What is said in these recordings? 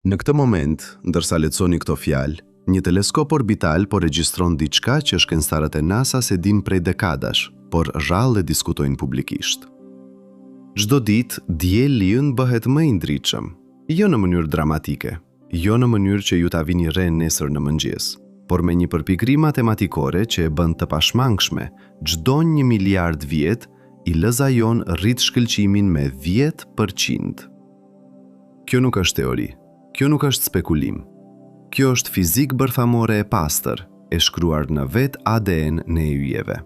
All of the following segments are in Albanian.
Në këtë moment, ndërsa lexoni këto fjalë, një teleskop orbital po regjistron diçka që shkencëtarët e NASA-s e dinë prej dekadash, por rrallë e diskutojnë publikisht. Çdo ditë, dielli ynë bëhet më i ndritshëm, jo në mënyrë dramatike, jo në mënyrë që ju ta vini re nesër në mëngjes, por me një përpikëri matematikore që e bën të pashmangshme, çdo një miliard vjet, yllëza jonë rrit shkëlqimin me 10%. Kjo nuk është teori. Kjo nuk është spekulim. Kjo është fizikë bërthamore e pastër, e shkruar në vetë ADN-në e yjeve.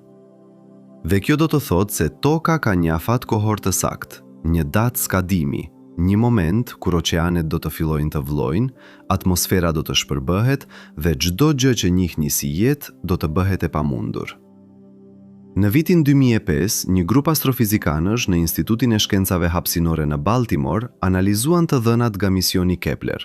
Dhe kjo do të thotë se Toka ka një afat kohor të saktë, një datë skadimi, një moment kur oqeanet do të fillojnë të vlojnë, atmosfera do të shpërbëhet dhe çdo gjë që njihni si jetë do të bëhet e pamundur. Në vitin 2005, një grup astrofizikanësh në Institutin e Shkencave Hapësinore në Baltimore analizuan të dhënat nga misioni Kepler.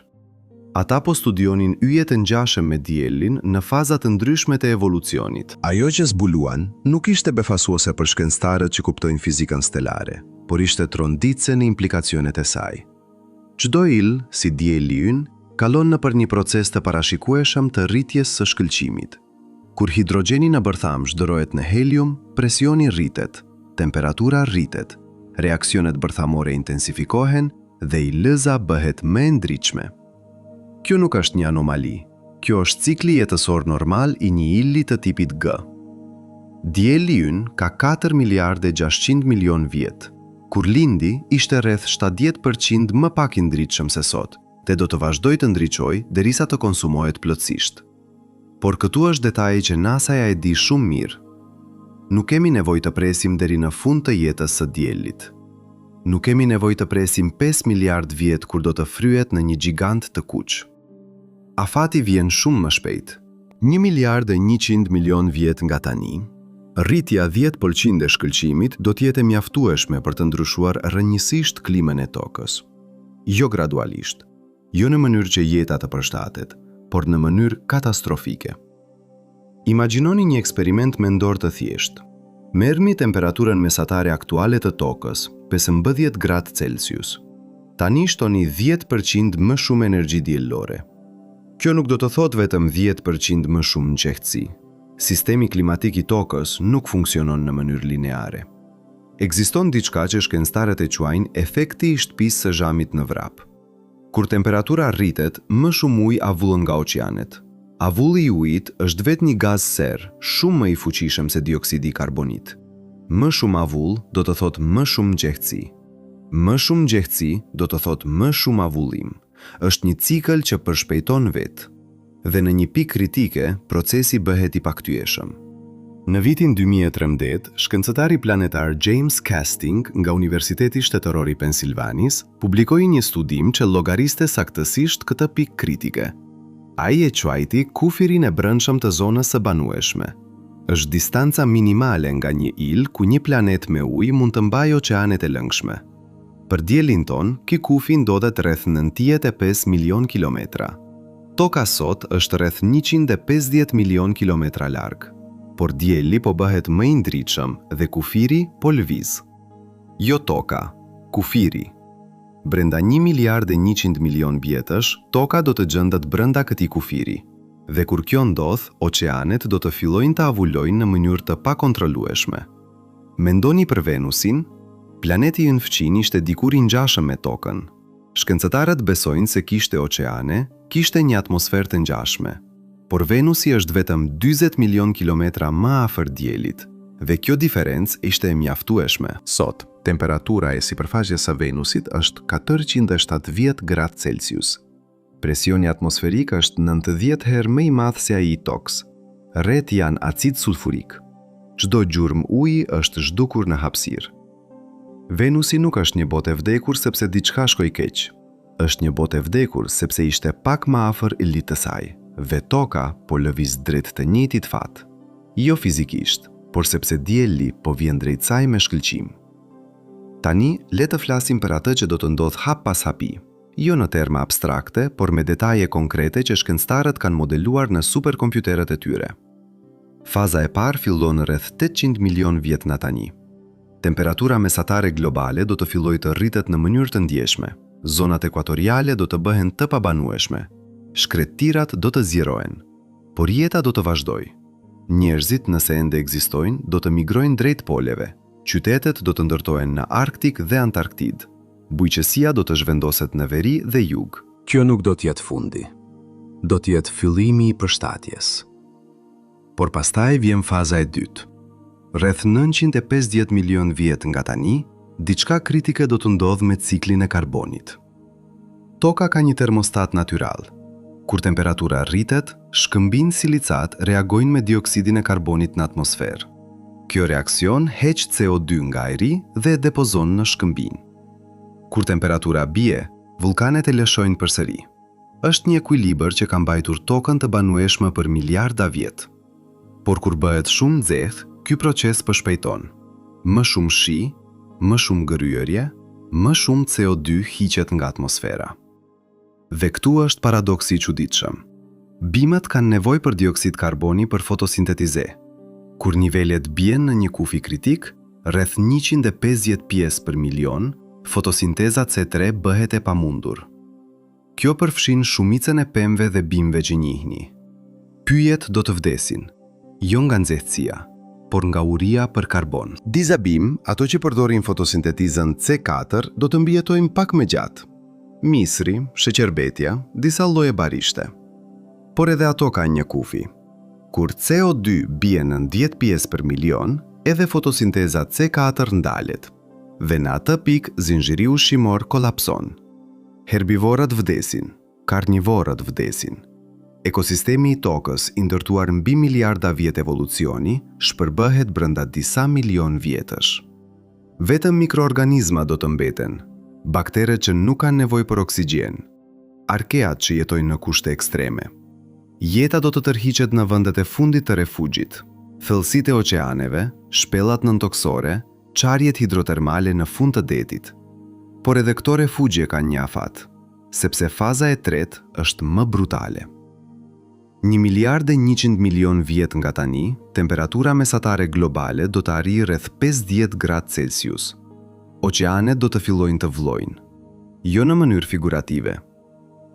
Ata po studionin yje të ngjashëm me Diellin në faza të ndryshme të evolucionit. Ajo që zbuluan nuk ishte befasuese për shkencëtarët që kuptojnë fizikën stelare, por ishte tronditëse në implikacionet e saj. Çdo yll, si Dielli ynë, kalon nëpër një proces të parashikueshëm të rritjes së shkëlqimit. Kur hidrogjeni në bërthamë shndërrohet në helium, presioni rritet, temperatura rritet, reaksionet bërthamore intensifikohen dhe yllëza bëhet më e ndritshme. Kjo nuk është një anomali, kjo është cikli jetësor normal i një ylli të tipit G. Dielli ynë ka 4 miliardë e 600 milionë vjet. Kur lindi, ishte rreth 70% më pak i ndritshëm se sot dhe do të vazhdojë të ndriçojë derisa të konsumohet plotësisht. Por këtu është detaji që NASA-ja e di shumë mirë. Nuk kemi nevojë të presim deri në fund të jetës së diellit. Nuk kemi nevojë të presim 5 miliard vjet kur do të fryhet në një gjigant të kuq. Afati vjen shumë më shpejt. 1 miliard e 100 milion vjet nga tani, rritja 10% e shkëlqimit do të jetë e mjaftueshme për të ndryshuar rrënjësisht klimën e Tokës. Jo gradualisht, jo në mënyrë që jeta të përshtatet, por në mënyrë katastrofike. Imagjinoni një eksperiment mendor të thjeshtë. Merrni temperaturën mesatare aktuale të Tokës, 15 gradë Celsius. Tani shtoni 10% më shumë energji diellore. Kjo nuk do të thotë vetëm 10% më shumë nxehtësi. Sistemi klimatik i Tokës nuk funksionon në mënyrë lineare. Ekziston diçka që shkencëtarët e quajnë efekti i shtëpisë së xhamit në vrap. Kur temperatura rritet, më shumë ujë avullon nga oqeanet. Avulli i ujit është vetë një gaz serë, shumë më i fuqishëm se dioksidi i karbonit. Më shumë avull do të thotë më shumë nxehtësi. Më shumë nxehtësi do të thotë më shumë avullim. Është një cikël që përshpejton vetë. Dhe në një pikë kritike, procesi bëhet i pakthyeshëm. Në vitin 2013, shkencëtari planetar James Kasting nga Universiteti Shtetëror i Pensilvanisë publikoi një studim që llogariste saktësisht këtë pikë kritike. Ai e quajti kufirin e brendshëm të zonës së banueshme. Është distanca minimale nga një yll ku një planet me ujë mund të mbajë oqeanet e lëngshme. Për diellin tonë, ky kufi ndodhet rreth 95 milion kilometra. Toka sot është rreth 150 milion kilometra larg, por dielli po bëhet më i ndritshëm dhe kufiri po lëviz. Jo toka, kufiri. Brenda 1 miliard e 100 milion vjetësh, toka do të gjendet brenda këtij kufiri. Dhe kur kjo ndodh, oqeanet do të fillojnë të avullojnë në mënyrë të pakontrollueshme. Mendoni për Venusin, planeti ynë fqinj ishte dikur i ngjashëm me Tokën. Shkencëtarët besojnë se kishte oqeane, kishte një atmosferë të ngjashme. Por Venusi është vetëm 40 milion kilometra më afër Diellit, dhe kjo diferencë ishte e mjaftueshme. Sot, temperatura e sipërfaqes së Venusit është 470 gradë Celsius. Presioni atmosferik është 90 herë më i madh se ai i Tokës. Retë janë acid sulfurik. Çdo gjurmë uji është zhdukur në hapësirë. Venusi nuk është një botë e vdekur sepse diçka shkoi keq. Është një botë e vdekur sepse ishte pak më afër yllit të saj, dhe Toka po lëviz drejt të njëjtit fat. Jo fizikisht, por sepse dielli po vjen drejt saj me shkëlqim. Tani, le të flasim për atë që do të ndodhë hap pas hapi. Jo në terma abstrakte, por me detaje konkrete që shkencëtarët kanë modeluar në superkompjuterët e tyre. Faza e parë fillon rreth 800 milion vjet nga tani. Temperatura mesatare globale do të fillojë të rritet në mënyrë të ndjeshme. Zonat ekuatoriale do të bëhen të pabanueshme. Shkretëtirat do të zgjerohen. Por jeta do të vazhdojë. Njerëzit, nëse ende ekzistojnë, do të migrojnë drejt poleve. Qytetet do të ndërtohen në Arktik dhe Antarktidë. Bujqësia do të zhvendoset në veri dhe jug. Kjo nuk do të jetë fundi. Do të jetë fillimi i përshtatjes. Por pastaj vjen faza e dytë. Rreth 950 milionë vjet nga tani, diçka kritike do të ndodhë me ciklin e karbonit. Toka ka një termostat natyral. Kur temperatura rritet, shkëmbinjtë silicat reagojnë me dioksidin e karbonit në atmosferë. Kjo reaksion heq CO2 nga ajri dhe e depozon në shkëmbinj. Kur temperatura bie, vullkanet e lëshojnë përsëri. Është një ekuilibër që ka mbajtur Tokën të banueshme për miliarda vjet. Por kur bëhet shumë nxehtë, ky proces përshpejton. Më shumë shi, më shumë gërryerje, më shumë CO2 hiqet nga atmosfera. Dhe këtu është paradoksi i çuditshëm. Bimët kanë nevojë për dioksid karboni për fotosintetizë. Kur nivelet bien në një kufi kritik, rreth 150 pjesë për milion, fotosinteza C3 bëhet e pamundur. Kjo përfshin shumicën e pemëve dhe bimëve që njihni. Pyjet do të vdesin, jo nga nxehtësia, por nga uria për karbon. Disa bimë, ato që përdorin fotosintetizën C4, do të mbijetojnë pak më gjatë. Misri, sheqerbetja, disa lloje barishte. Por edhe ato kanë një kufi. Kur CO2 bie nën 10 pjesë për milion, edhe fotosinteza C4 ndalet. Dhe në atë pikë zinxhiri ushqimor kolapson. Herbivorët vdesin, karnivorët vdesin. Ekosistemi i Tokës, i ndërtuar mbi miliarda vjet evolucioni, shpërbëhet brenda disa milionë vjetësh. Vetëm mikroorganizmat do të mbeten, bakteret që nuk kanë nevojë për oksigjen, arkeat që jetojnë në kushte ekstreme. Jeta do të tërhiqet në vendet e fundit të refugjit, thellësitë e oqeaneve, shpellat nëntokësore, çarjet hidrotermale në fund të detit. Por edhe këto refugjie kanë një afat, sepse faza e tretë është më brutale. Një miliard e 100 milionë vjet nga tani, temperatura mesatare globale do të arrijë rreth 50 gradë Celsius. Oqeanet do të fillojnë të vlojnë. Jo në mënyrë figurative.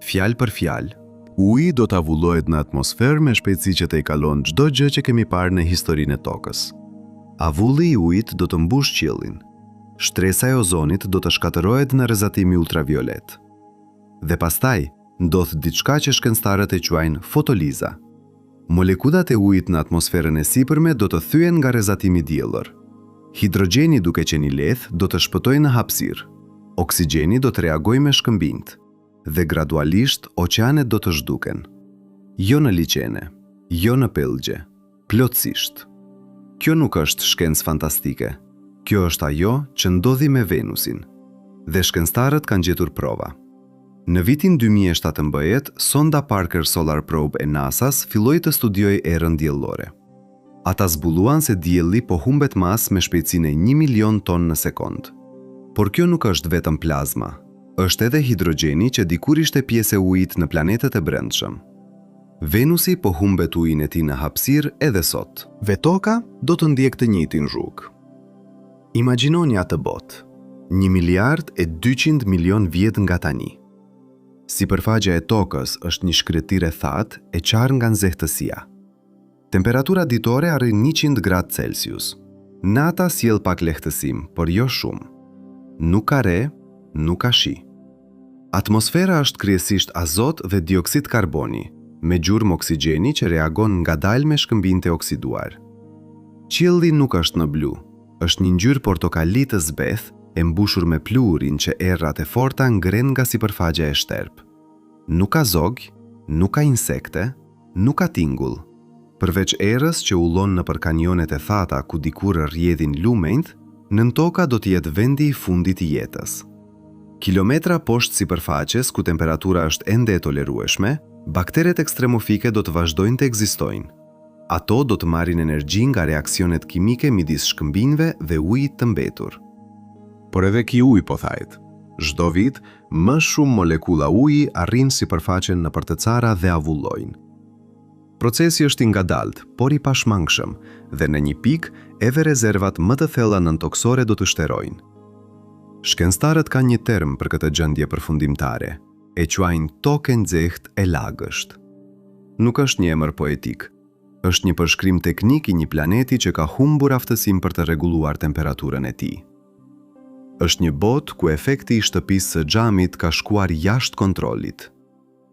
Fjalë për fjalë, uji do të avullohet në atmosferë me shpejtësi që tejkalon çdo gjë që kemi parë në historinë e Tokës. Avulli i ujit do të mbushë qiellin. Shtresa e ozonit do të shkatërrohet në rrezatimi ultraviolet. Dhe pastaj, ndodh diçka që shkencëtarët e quajnë fotoliza. Molekulat e ujit në atmosferën e sipërme do të thyhen nga rrezatimi diellor. Hidrogjeni duke qenë i lehtë do të shpëtojë në hapësirë. Oksigjeni do të reagojë me shkëmbinjtë. Dhe gradualisht oqeanet do të zhduken. Jo në liqene, jo në pellgje, plotësisht. Kjo nuk është shkencë fantastike. Kjo është ajo që ndodhi me Venusin. Dhe shkencëtarët kanë gjetur prova. Në vitin 2017, sonda Parker Solar Probe e NASA-s filloi të studiojë erën diellore. Ata zbuluan se dielli po humbet masë me shpejtësinë e 1 milion ton në sekondë. Por kjo nuk është vetëm plazma. Është edhe hidrogjeni që dikur ishte pjesë e ujit në planetët e brendshëm. Venusi po humbet ujin e tij në hapësirë edhe sot. Dhe Toka do të ndjekë të njëjtin rrugë. Imagjinoni atë botë, një miliard e 200 milion vjet nga tani. Sipërfaqja e Tokës është një shkretëtirë e thatë e çarë nga nxehtësia. Temperatura ditore arrin 100 gradë Celsius. Nata sjell pak lehtësim, por jo shumë. Nuk ka re, nuk ka shi. Atmosfera është kryesisht azot dhe dioksid karboni, me gjurmë oksigjeni që reagon ngadalë me shkëmbinjtë e oksiduar. Qielli nuk është në blu, është një ngjyrë portokalli të zbehtë e mbushur me pluhurin që erërat e forta ngrenë nga sipërfaqja e shterpë. Nuk ka zogj, nuk ka insekte, nuk ka tingull. Përveç erës që ullon nëpër kanionet e thata ku dikur rrjedhin lumenjtë, nëntoka do të jetë vendi i fundit i jetës. Kilometra poshtë sipërfaqes ku temperatura është ende e tolerueshme, bakteret ekstremofike do të vazhdojnë të ekzistojnë. Ato do të marrin energji nga reaksionet kimike midis shkëmbinjve dhe ujit të mbetur. Por edhe ky ujë po thahet. Çdo vit, më shumë molekula uji arrijnë sipërfaqen nëpër të cara dhe avullojnë. Procesi është i ngadaltë, por i pashmangshëm, dhe në një pikë, edhe rezervat më të thella nëntokësore do të shterojnë. Shkencëtarët kanë një term për këtë gjendje përfundimtare, e quajnë tokë e nxehtë e lagësht. Nuk është një emër poetik, është një përshkrim teknik i një planeti që ka humbur aftësinë për të rregulluar temperaturën e tij. Është një botë ku efekti i shtëpisë së xhamit ka shkuar jashtë kontrollit,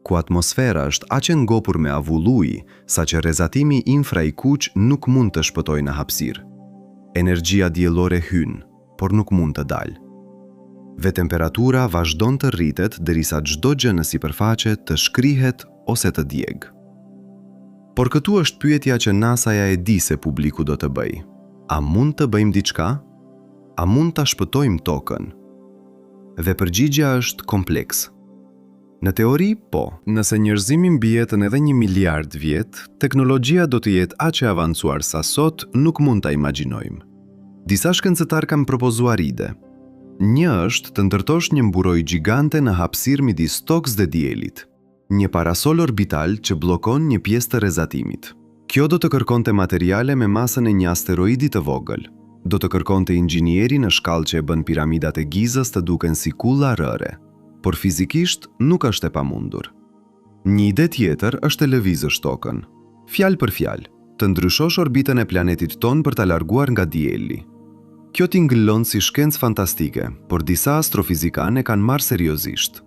ku atmosfera është aq e ngopur me avull uji, saqë rrezatimi infra i kuq nuk mund të shpëtojë në hapësirë. Energjia diellore hyn, por nuk mund të dalë. Dhe temperatura vazhdon të rritet derisa çdo gjë në sipërfaqe të shkrihet ose të djegë. Por këtu është pyetja që NASA-ja e di se publiku do të bëjë. A mund të bëjmë diçka? A mund ta shpëtojmë Tokën? Dhe përgjigja është komplekse. Në teori, po. Nëse njerëzimi mbijeton edhe një miliard vjet, teknologjia do të jetë aq e avancuar sa sot nuk mund ta imagjinojmë. Disa shkencëtarë kanë propozuar ide. Një është të ndërtosh një mburojë gjigante në hapësirë midis Tokës dhe Diellit. Një parasol orbital që bllokon një pjesë të rrezatimit. Kjo do të kërkonte materiale me masën e një asteroidi të vogël. Do të kërkonte inxhinieri në shkallë që e bën piramidat e Gizës të duken si kulla rëre. Por fizikisht nuk është e pamundur. Një ide tjetër është të lëvizësh Tokën. Fjalë për fjalë, të ndryshosh orbitën e planetit tonë për ta larguar nga Dielli. Kjo tingëllon si shkencë fantastike, por disa astrofizikanë e kanë marrë seriozisht.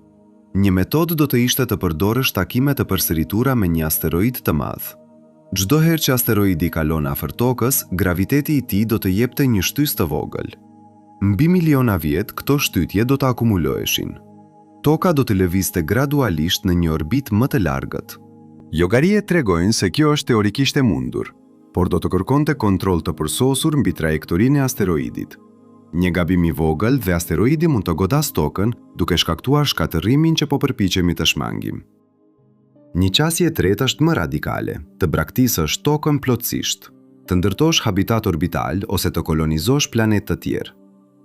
Një metodë do të ishte të përdorësh takime të përsëritura me një asteroid të madh. Çdo herë që asteroidi kalon afër Tokës, graviteti i tij do të jepte një shtysë të vogël. Mbi miliona vjet, këto shtytje do të akumuloheshin. Toka do të lëvizte gradualisht në një orbitë më të largët. Llogaritë tregojnë se kjo është teorikisht e mundur, por do të kërkonte kontroll të përsosur mbi trajektorinë e asteroidit. Një gabim i vogël dhe asteroidi mund të godasë Tokën, duke shkaktuar shkatërrimin që po përpiqemi të shmangim. Një qasje e tretë është më radikale, të braktisësh Tokën plotësisht, të ndërtosh habitat orbital ose të kolonizosh planetë të tjerë.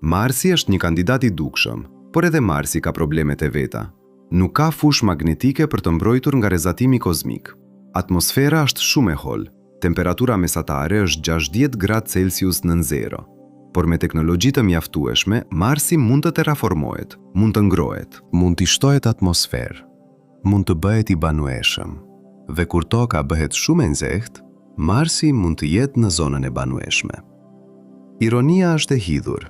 Marsi është një kandidat i dukshëm, por edhe Marsi ka problemet e veta. Nuk ka fushë magnetike për të mbrojtur nga rrezatimi kozmik. Atmosfera është shumë e hollë, temperatura mesatare është 60 gradë Celsius nën zero. Por me teknologji të mjaftueshme, Marsi mund të terraformohet, mund të ngrohet. Mund t'i shtohet atmosferë, mund të bëhet i banueshëm. Dhe kur Toka bëhet shumë e nxehtë, Marsi mund të jetë në zonën e banueshme. Ironia është e hidhur.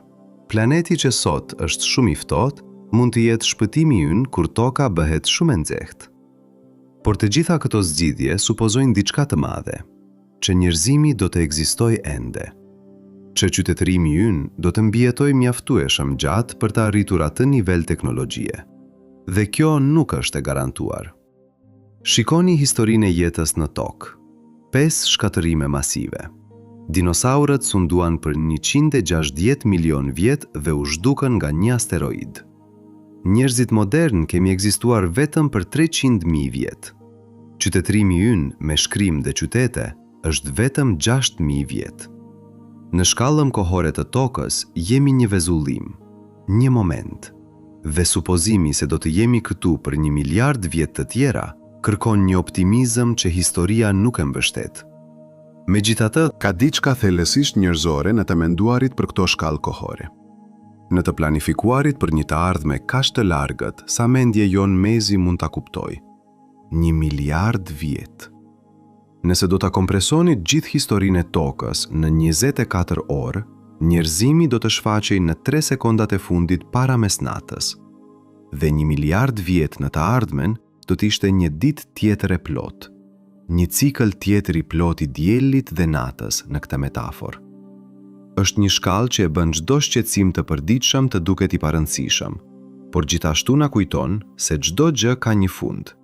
Planeti që sot është shumë i ftohtë, mund të jetë shpëtimi ynë kur Toka bëhet shumë e nxehtë. Por të gjitha këto zgjidhje supozojnë diçka të madhe, që njerëzimi do të ekzistojë ende, që qytetërimi ynë do të mbijetojë mjaftueshëm gjatë për të arritur atë nivel teknologjie. Dhe kjo nuk është e garantuar. Shikoni historinë e jetës në Tokë. Pesë shkatërrime masive. Dinosaurët sunduan për 160 milionë vjet dhe u zhdukën nga një asteroid. Njerëzit modernë kemi ekzistuar vetëm për 300.000 vjet. Qytetërimi ynë me shkrim dhe qytete është vetëm 6.000 vjet. Në shkallën kohore të Tokës jemi një vezullim, një moment. Dhe supozimi se do të jemi këtu për një miliard vjet të tjera, kërkon një optimizëm që historia nuk e mbështet. Megjithatë, Ka diçka thellësisht njerëzore në të menduarit për këto shkallë kohore. Në të planifikuarit për një të ardhme kaq të largët, sa mendja jonë mezi mund ta kuptojë. Një miliard vjet. Nëse do ta kompresonit gjithë historinë e Tokës në 24 orë, njerëzimi do të shfaqej në 3 sekondat e fundit para mesnatës. Dhe një miliard vjet në të ardhmen do të ishte një ditë tjetër e plotë. Një cikël tjetër i plotë i diellit dhe natës në këtë metaforë. Është një shkallë që e bën çdo shqetësim të përditshëm të duket i parëndësishëm, por gjithashtu na kujton se çdo gjë ka një fund.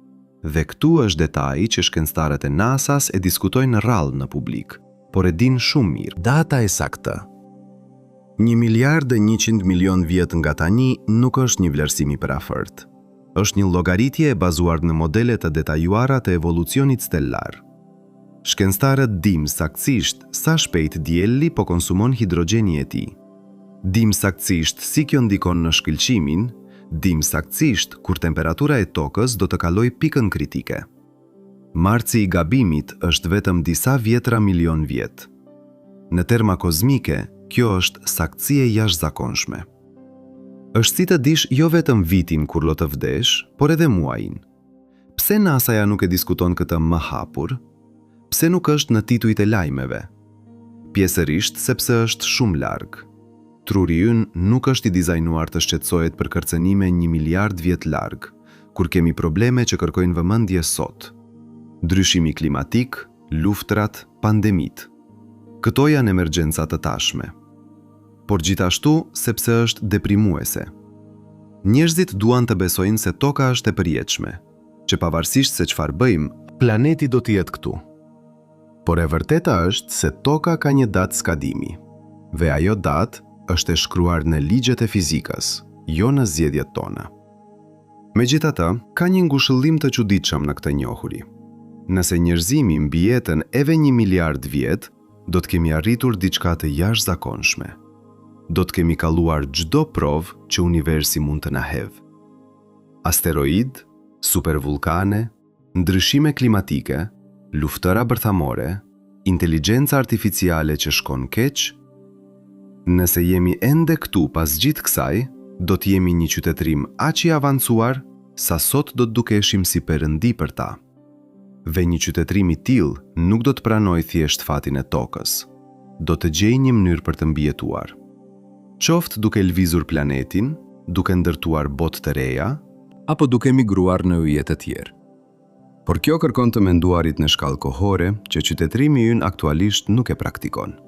Dhe këtu është detaji që shkencëtarët e NASA-s e diskutojnë rrallë në publik, por e dinë shumë mirë. Data e saktë. 1 miliard e 100 milion vjet nga tani nuk është një vlerësim i përafërt. Është një llogaritje e bazuar në modele të detajuara të evolucionit stellar. Shkencëtarët dimë saktësisht sa shpejt dielli po konsumon hidrogjeni e tij. Dimë saktësisht si kjo ndikon në shkëlqimin, dimë saktësisht kur temperatura e tokës do të kalojë pikën kritike. Marzhi i gabimit është vetëm disa dhjetra milion vjet. Në terma kozmike, kjo është saktësi e jashtëzakonshme. Është si të dish jo vetëm vitin kur do të vdesh, por edhe muajin. Pse NASA-ja nuk e diskuton këtë më hapur? Pse nuk është në titujt e lajmeve? Pjesërisht sepse është shumë larg. Truri ynë nuk është i dizajnuar të shqetësohet për kërcënime një miliard vjet larg, kur kemi probleme që kërkojnë vëmendje sot. Ndryshimi klimatik, luftërat, pandemitë. Këto janë emergjenca të tashme. Por gjithashtu sepse është deprimuese. Njerëzit duan të besojnë se Toka është e përjetshme, që pavarësisht se çfarë bëjmë, Planeti do të jetë këtu. Por e vërteta është se Toka ka një datë skadimi. Dhe ajo datë është e shkruar në ligjet e fizikës, jo në zgjedhjet tona. Megjithatë, ka një ngushëllim të çuditshëm në këtë njohuri. Nëse njerëzimi mbijeton edhe një miliard vjet, do të kemi arritur diçka të jashtëzakonshme. Do të kemi kaluar çdo provë që universi mund të na hedhë. Asteroidë, supervullkane, ndryshime klimatike, luftëra bërthamore, inteligjenca artificiale që shkon keq, Nëse jemi ende këtu pas gjithë kësaj, do të jemi një qytetërim aq i avancuar sa sot do të dukeshim si perëndi për ta. Dhe një qytetërim i tillë nuk do të pranojë thjesht fatin e Tokës. Do të gjejë një mënyrë për të mbijetuar. Qoftë duke lëvizur planetin, duke ndërtuar botë të reja, apo duke migruar në yje të tjerë. Por kjo kërkon të menduarit në shkallë kohore që qytetërimi ynë aktualisht nuk e praktikon.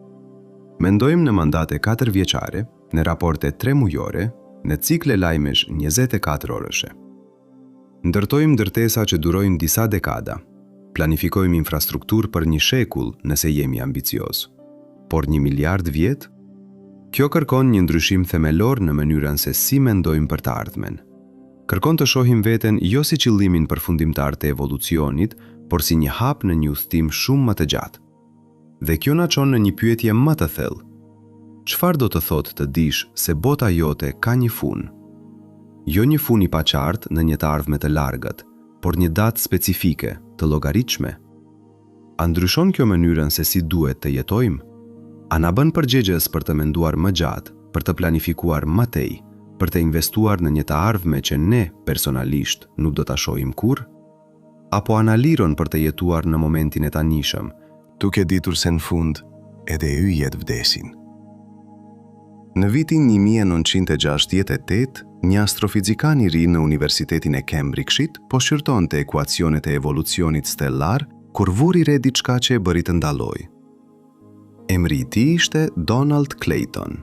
Mendojmë në mandate katërvjeçare, në raporte tremujore, në cikle lajmesh 24 orëshe. Ndërtojmë ndërtesa që durojnë disa dekada. Planifikojmë infrastrukturë për një shekull nëse jemi ambiciozë. Por një miliard vjet? Kjo kërkon një ndryshim themelor në mënyrën se si mendojmë për të ardhmen. Kërkon të shohim veten jo si qëllimin përfundimtar të evolucionit, por si një hap në një udhëtim shumë më të gjatë. Dhe kjo na çon në një pyetje më të thellë. Çfarë do të thotë të dish se bota jote ka një fund? Jo një fund i paqartë në një të ardhme të largët, por një datë specifike, të llogaritshme. A ndryshon kjo mënyrën se si duhet të jetojmë? A na bën përgjegjës për të menduar më gjatë, për të planifikuar më tej, për të investuar në një të ardhme që ne, personalisht, nuk do ta shohim kurrë? Apo a na liron për të jetuar në momentin e tanishëm, Duke ditur se në fund edhe yjet vdesin. Në vitin 1968, një astrofizikan i ri në Universitetin e Cambridge-it po shqyrtonte ekuacionet e evolucionit stellar kur vuri re diçka që e bëri të ndalojë. Emri i tij ishte Donald Clayton.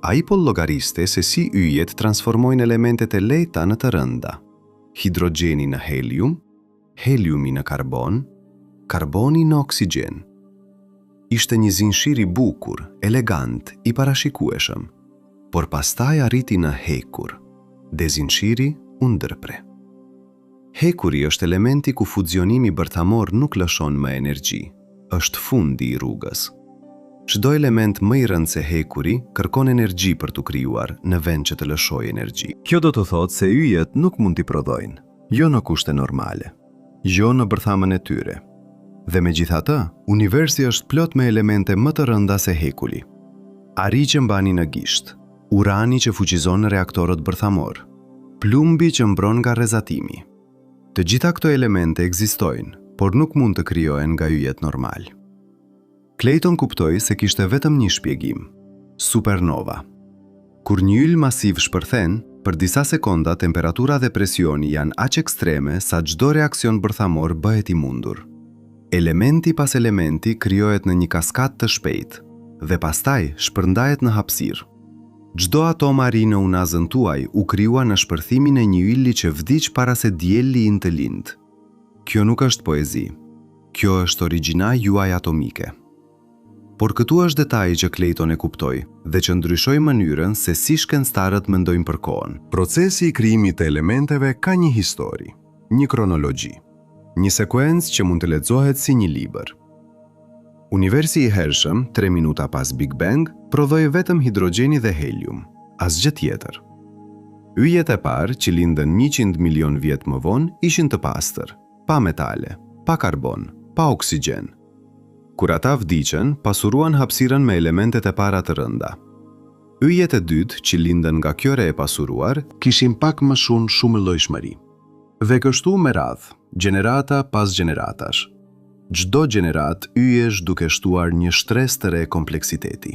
Ai po llogariste se si yjet transformojnë elementet e lehta në të rënda. Hidrogjeni në helium, heliumi në karbon, karboni në oksigjen. Ishte një zinxhir i bukur, elegant, i parashikueshëm, por pastaj arriti në hekur, dhe zinxhiri u ndërpre. Hekuri është elementi ku fuzionimi bërthamor nuk lëshon më energji, është fundi i rrugës. Çdo element më i rëndë se hekuri kërkon energji për t'u krijuar në vend që të lëshojë energji. Kjo do të thotë se yjet nuk mund t'i prodhojnë, jo në kushte normale, jo në bërthamën e tyre. Dhe megjithatë, universi është plot me elemente më të rënda se hekuri. Ari që mbani në gisht, urani që fuqizon reaktorët bërthamorë, plumbi që mbron nga rrezatimi. Të gjitha këto elemente ekzistojnë, por nuk mund të krijohen nga yjet normalë. Clayton kuptoi se kishte vetëm një shpjegim: supernova. Kur një yll masiv shpërthen, për disa sekonda temperatura dhe presioni janë aq ekstreme sa çdo reaksion bërthamor bëhet i mundur. Elementi pas elementi krijohet në një kaskadë të shpejtë dhe pastaj shpërndahet në hapësirë. Çdo atom ari në unazën tuaj u krijua në shpërthimin e një ylli që vdiq para se dielli ynë të lindë. Kjo nuk është poezi. Kjo është origjina juaj atomike. Por këtu është detaji që Clayton e kuptoi dhe që ndryshoi mënyrën se si shkencëtarët mendojnë për kohën. Procesi i krijimit të elementeve ka një histori, një kronologji, një sekuencë që mund të lexohet si një libër. Universi i hershëm, 3 minuta pas Big Bang, prodhoi vetëm hidrogjeni dhe helium, asgjë tjetër. Yjet e parë, që lindën 100 milion vjet më vonë, ishin të pastër, pa metale, pa karbon, pa oksigjen. Kur ata vdiqën, pasuruan hapësirën me elementet e para të rënda. Yjet e dytë që lindën nga kjo re e pasuruar, kishin pak më shumë shumëllojshmëri. Dhe kështu me radhë, gjenerata pas gjeneratash. Çdo gjeneratë yjesh duke shtuar një shtresë të re kompleksiteti.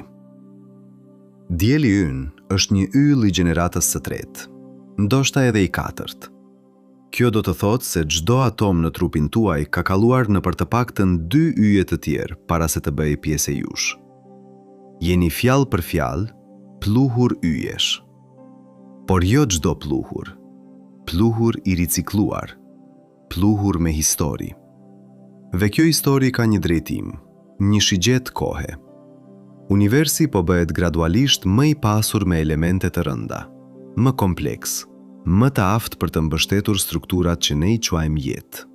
Dielli ynë është një yll i gjeneratës së tretë, ndoshta edhe i katërt. Kjo do të thotë se çdo atom në trupin tuaj ka kaluar nëpër të paktën dy yje të tjerë para se të bëhej pjesë e jush. Jeni fjalë për fjalë pluhur yjesh. Por jo çdo pluhur. Pluhur i ricikluar. Pluhur me histori. Dhe kjo histori ka një drejtim, një shigjetë kohe. Universi po bëhet gradualisht më i pasur me elemente të rënda, më kompleks, më të aftë për të mbështetur strukturat që ne i quajmë jetë.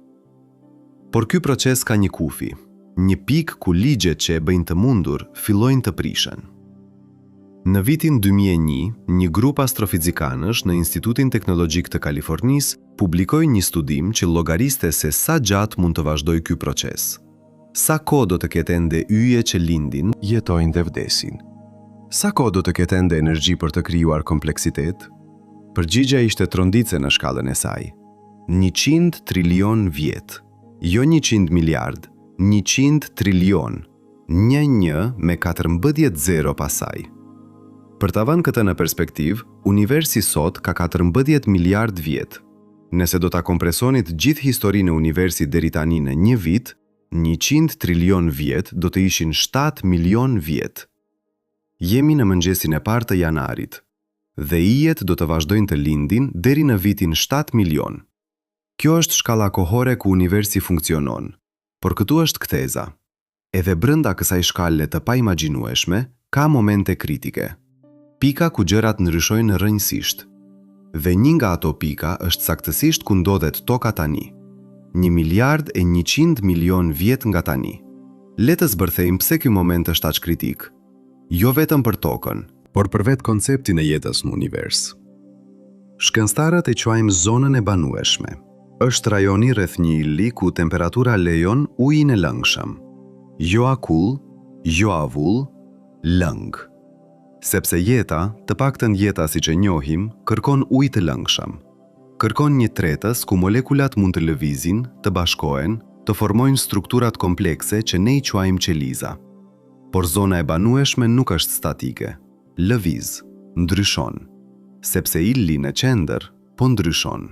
Por ky proces ka një kufi, një pikë ku ligjet që e bëjnë të mundur fillojnë të prishen. Në vitin 2001, një grup astrofizikanësh në Institutin Teknologjik të Kalifornisë publikoi një studim që llogariste se sa gjatë mund të vazhdojë ky proces. Sa kohë do të ketë ende yje që lindin, jetojnë dhe vdesin? Sa kohë do të ketë ende energji për të krijuar kompleksitet? Përgjigja ishte tronditëse në shkallën e saj. 100 trilion vjet. Jo 100 miliard, 100 trilion. Një një me 14 zero pas saj. Për ta vënë këtë në perspektivë, universi sot ka 14 miliard vjet. Nëse do ta kompresonit gjithë historinë e universit deri tani në një vit, 100 trilion vjet do të ishin 7 milion vjet. Jemi në mëngjesin e parë të janarit dhe yjet do të vazhdojnë të lindin deri në vitin 7 milion. Kjo është shkalla kohore ku universi funksionon, por këtu është kthesa. Edhe brenda kësaj shkalle të paimagjinueshme, ka momente kritike. Pika ku gjërat ndryshojnë rrënjësisht. Dhe një nga ato pika është saktësisht ku ndodhet Toka tani. Një miliard e 100 milion vjet nga tani. Le të zbërthejmë pse ky moment është aq kritik. Jo vetëm për Tokën, por për vetë konceptin e jetës në univers. Shkencëtarët e quajmë zonën e banueshme. Është rajoni rreth një ylli ku temperatura lejon ujin e lëngshëm. Jo akull, jo avull, lëng. Sepse jeta, të paktën jeta siç e njohim, kërkon ujë të lëngshëm. Kërkon një tretës ku molekulat mund të lëvizin, të bashkohen, të formojnë strukturat komplekse që ne i quajmë qeliza. Por zona e banueshme nuk është statike. Lëviz, ndryshon. Sepse ylli në qendër po ndryshon.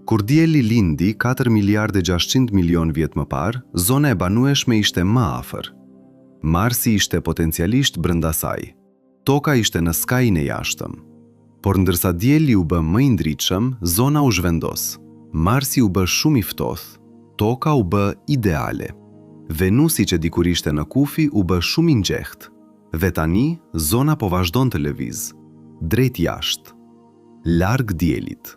Kur dielli lindi 4 miliardë e 600 milion vjet më parë, zona e banueshme ishte më afër. Marsi ishte potencialisht brenda saj. Toka ishte në skajin e jashtëm. Por ndërsa dielli u bë më i ndritshëm, zona u zhvendos. Marsi u bë shumë i ftohtë. Toka u bë ideale. Venusi që dikur ishte në kufi u bë shumë i nxehtë. Dhe tani, zona po vazhdon të lëvizë. Drejt jashtë. Larg diellit.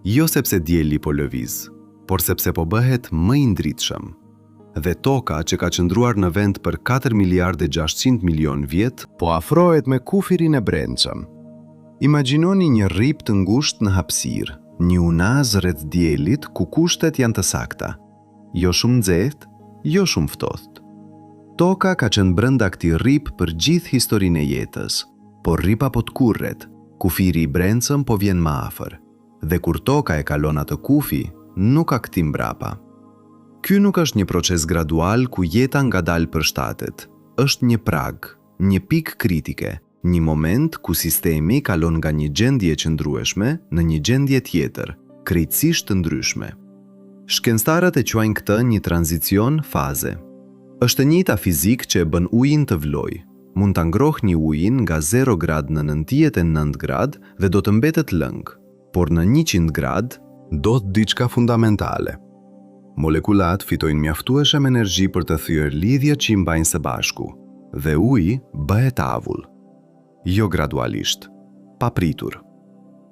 Jo sepse dielli po lëviz, por sepse po bëhet më i ndritshëm. Dhe toka që ka qëndruar në vend për 4 miliardë e 600 milion vjet, po afrohet me kufirin e brendshëm. Imagjinoni një rrip të ngushtë në hapësirë, një unazë rreth diellit ku kushtet janë të sakta. Jo shumë nxehtë, jo shumë ftohtë. Toka ka qenë brenda këtij rrip për gjithë historinë e jetës, por rripa po tkurret, kufiri i brendshëm po vjen më afër. Dhe kur toka e kalon atë kufi, nuk ka kthim mbrapa. Ky nuk është një proces gradual ku jeta ngadalë përshtatet. Është një prag, një pikë kritike, një moment ku sistemi kalon nga një gjendje e qëndrueshme në një gjendje tjetër, krejtësisht të ndryshme. Shkencëtarët e quajnë këtë një tranzicion faze. Është e njëjta fizikë që e bën ujin të vlojë. Mund ta ngrohni ujin nga 0 gradë në 99 gradë dhe do të mbetet lëng, por në 100 gradë, ndodh diçka fundamentale. Molekulat fitojnë mjaftueshëm energji për të thyer lidhjet që i mbajnë së bashku dhe uji bëhet avull. Jo gradualisht, papritur.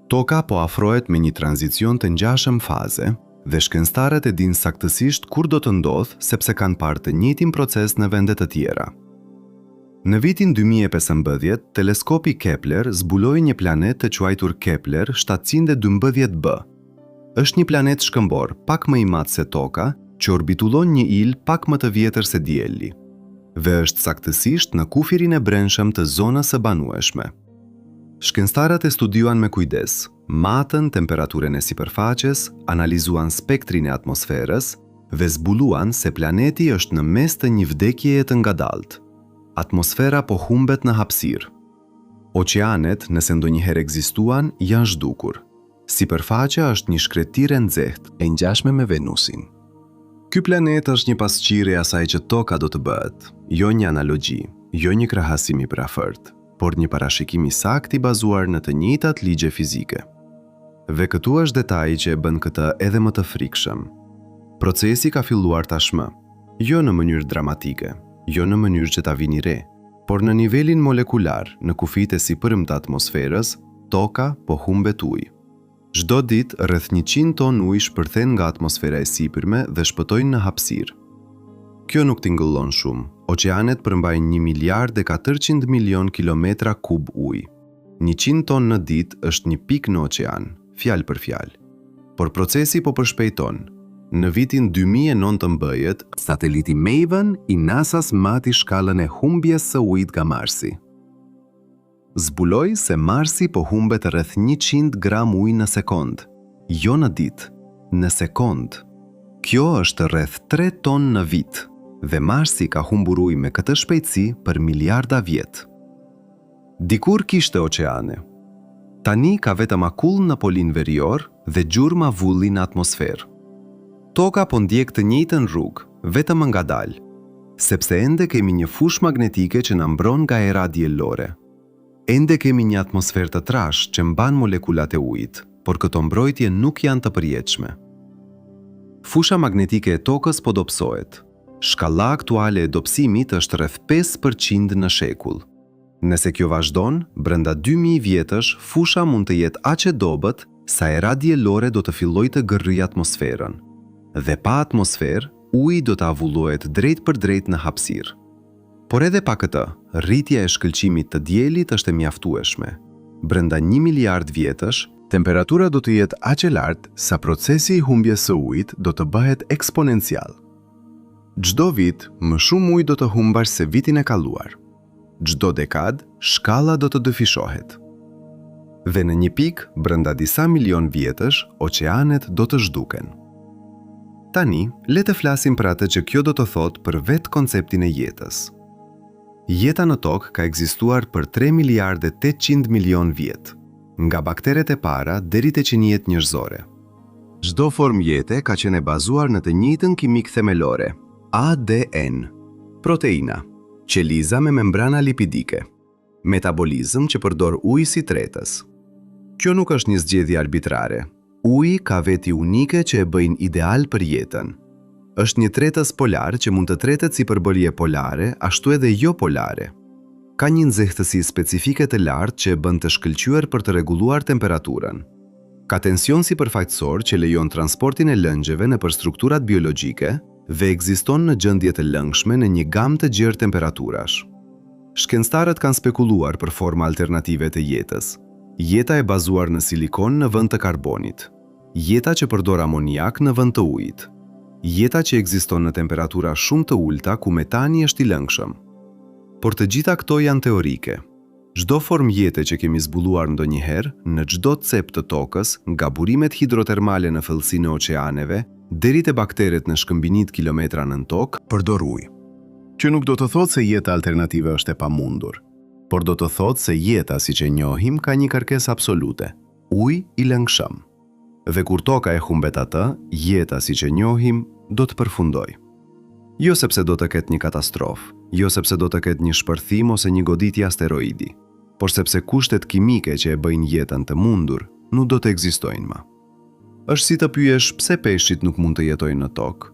Toka po afrohet me një tranzicion të ngjashëm faze dhe shkencëtarët e dinë saktësisht kur do të ndodhë sepse kanë parë të njëjtin proces në vende të tjera. Në vitin 2015, teleskopi Kepler zbuloi një planet të quajtur Kepler 712b. Është një planet shkëmbor, pak më i madh se Toka, që orbitullon një yll pak më të vjetër se Dielli. Dhe është saktësisht në kufirin e brendshëm të zonës së banueshme. Shkencëtarët e studiuan me kujdes, matën temperaturën e sipërfaqes, analizuan spektrin e atmosferës dhe zbuluan se planeti është në mes të një vdekjeje të ngadaltë. Atmosfera po humbet në hapësirë. Oqeanet, nëse ndonjëherë ekzistuan, janë zhdukur. Sipërfaqja është një shkretëtirë e nxehtë. E ngjashme me Venusin. Ky planet është një pasqyrë e asaj që Toka do të bëhet, jo një analogji, jo një krahasim i përafërt, por një parashikim i saktë i bazuar në të njëjtat ligje fizike. Dhe këtu është detaji që e bën këtë edhe më të frikshëm. Procesi ka filluar tashmë, jo në mënyrë dramatike, jo në mënyrë që ta vini re, por në nivelin molekular, në kufijtë e sipërm të atmosferës, Toka po humbet ujë. Çdo ditë, rreth 100 ton ujë shpërthen nga atmosfera e sipërme dhe shpëtojnë në hapësirë. Kjo nuk tingëllon shumë. Oqeanet përmbajnë 1 miliard e 400 milion kilometra kub ujë. 100 ton në ditë është një pikë në oqean, fjalë për fjalë. Por procesi po përshpejton. Në vitin 2019, Sateliti Maven i NASA-s mati shkallën e humbjes së ujit nga Marsi. Zbuloi se Marsi po humbet rreth 100 gram ujë në sekondë, jo në ditë, në sekondë. Kjo është rreth 3 ton në vit dhe Marsi ka humbur ujë me këtë shpejtësi për miliarda vjet. Dikur kishte oqeane. Tani ka vetëm akull në polin verior dhe gjurma avulli në atmosferë. Toka po ndjek të njëjtën rrugë, vetëm më ngadalë. Sepse ende kemi një fushë magnetike që na mbron nga era diellore. Ende kemi një atmosferë të trashë që mban molekulat e ujit, por këto mbrojtje nuk janë të përjetshme. Fusha magnetike e Tokës po dobësohet. Shkalla aktuale e dobësimit është rreth 5% në shekull. Nëse kjo vazhdon, brenda 2000 vjetësh fusha mund të jetë aq e dobët sa era diellore do të fillojë të gërryjë atmosferën. Dhe pa atmosferë, uji do të avullohet drejtpërdrejt në hapësirë. Por edhe pa këtë, rritja e shkëlqimit të diellit është e mjaftueshme. Brenda 1 miliard vjetësh, Temperatura do të jetë aq e lartë sa procesi i humbjes së ujit do të bëhet eksponencial. Çdo vit, më shumë ujë do të humbash se vitin e kaluar. Çdo dekadë, shkalla do të dyfishohet. Dhe në një pikë, brenda disa milion vjetësh, oqeanet do të zhduken. Tani, le të flasim për atë që kjo do të thotë për vetë konceptin e jetës. Jeta në tokë ka ekzistuar për 3 miliarde 800 milion vjet, nga bakteret e para deri te qeniet njerëzore. Çdo formë jete ka qenë e bazuar në të njëjtën kimikë themelore, ADN, proteina, qeliza me membrana lipidike, metabolizëm që përdor ujë si tretës. Kjo nuk është një zgjedhje arbitrare. Uji ka veti unike që e bëjnë ideal për jetën. Është një tretës polar që mund të tretet si përbërje polare, ashtu edhe jo polare. Ka një nxehtësi specifike të lartë që e bën të shkëlqyer për të rregulluar temperaturën. Ka tension sipërfaqësor që lejon transportin e lëngjeve nëpër strukturat biologjike dhe ekziston në gjendje të lëngshme në një gamë të gjerë temperaturash. Shkencëtarët kanë spekuluar për forma alternative të jetës. Jeta e bazuar në silikon në vend të karbonit. Jeta që përdor amoniak në vend të ujit. Jeta që ekziston në temperatura shumë të ulëta ku metani është i lëngshëm. Por të gjitha këto janë teorike. Çdo formë jete që kemi zbuluar ndonjëherë, në çdo cep të tokës, nga burimet hidrotermale në thellësinë e oqeaneve, deri te bakteret në shkëmbinjtë kilometra nën tokë, Përdor ujë. Që nuk do të thotë se jeta alternative është e pamundur, por do të thotë se jeta siç e njohim ka një kërkesë absolute, ujë i lëngshëm. Dhe kur toka e humbet atë, jeta siç e njohim do të përfundojë. Jo sepse do të ketë një katastrofë, jo sepse do të ketë një shpërthim ose një goditje asteroidi, por sepse kushtet kimike që e bëjnë jetën të mundur nuk do të ekzistojnë më. Është si të pyesh pse peshqit nuk mund të jetojnë në tokë.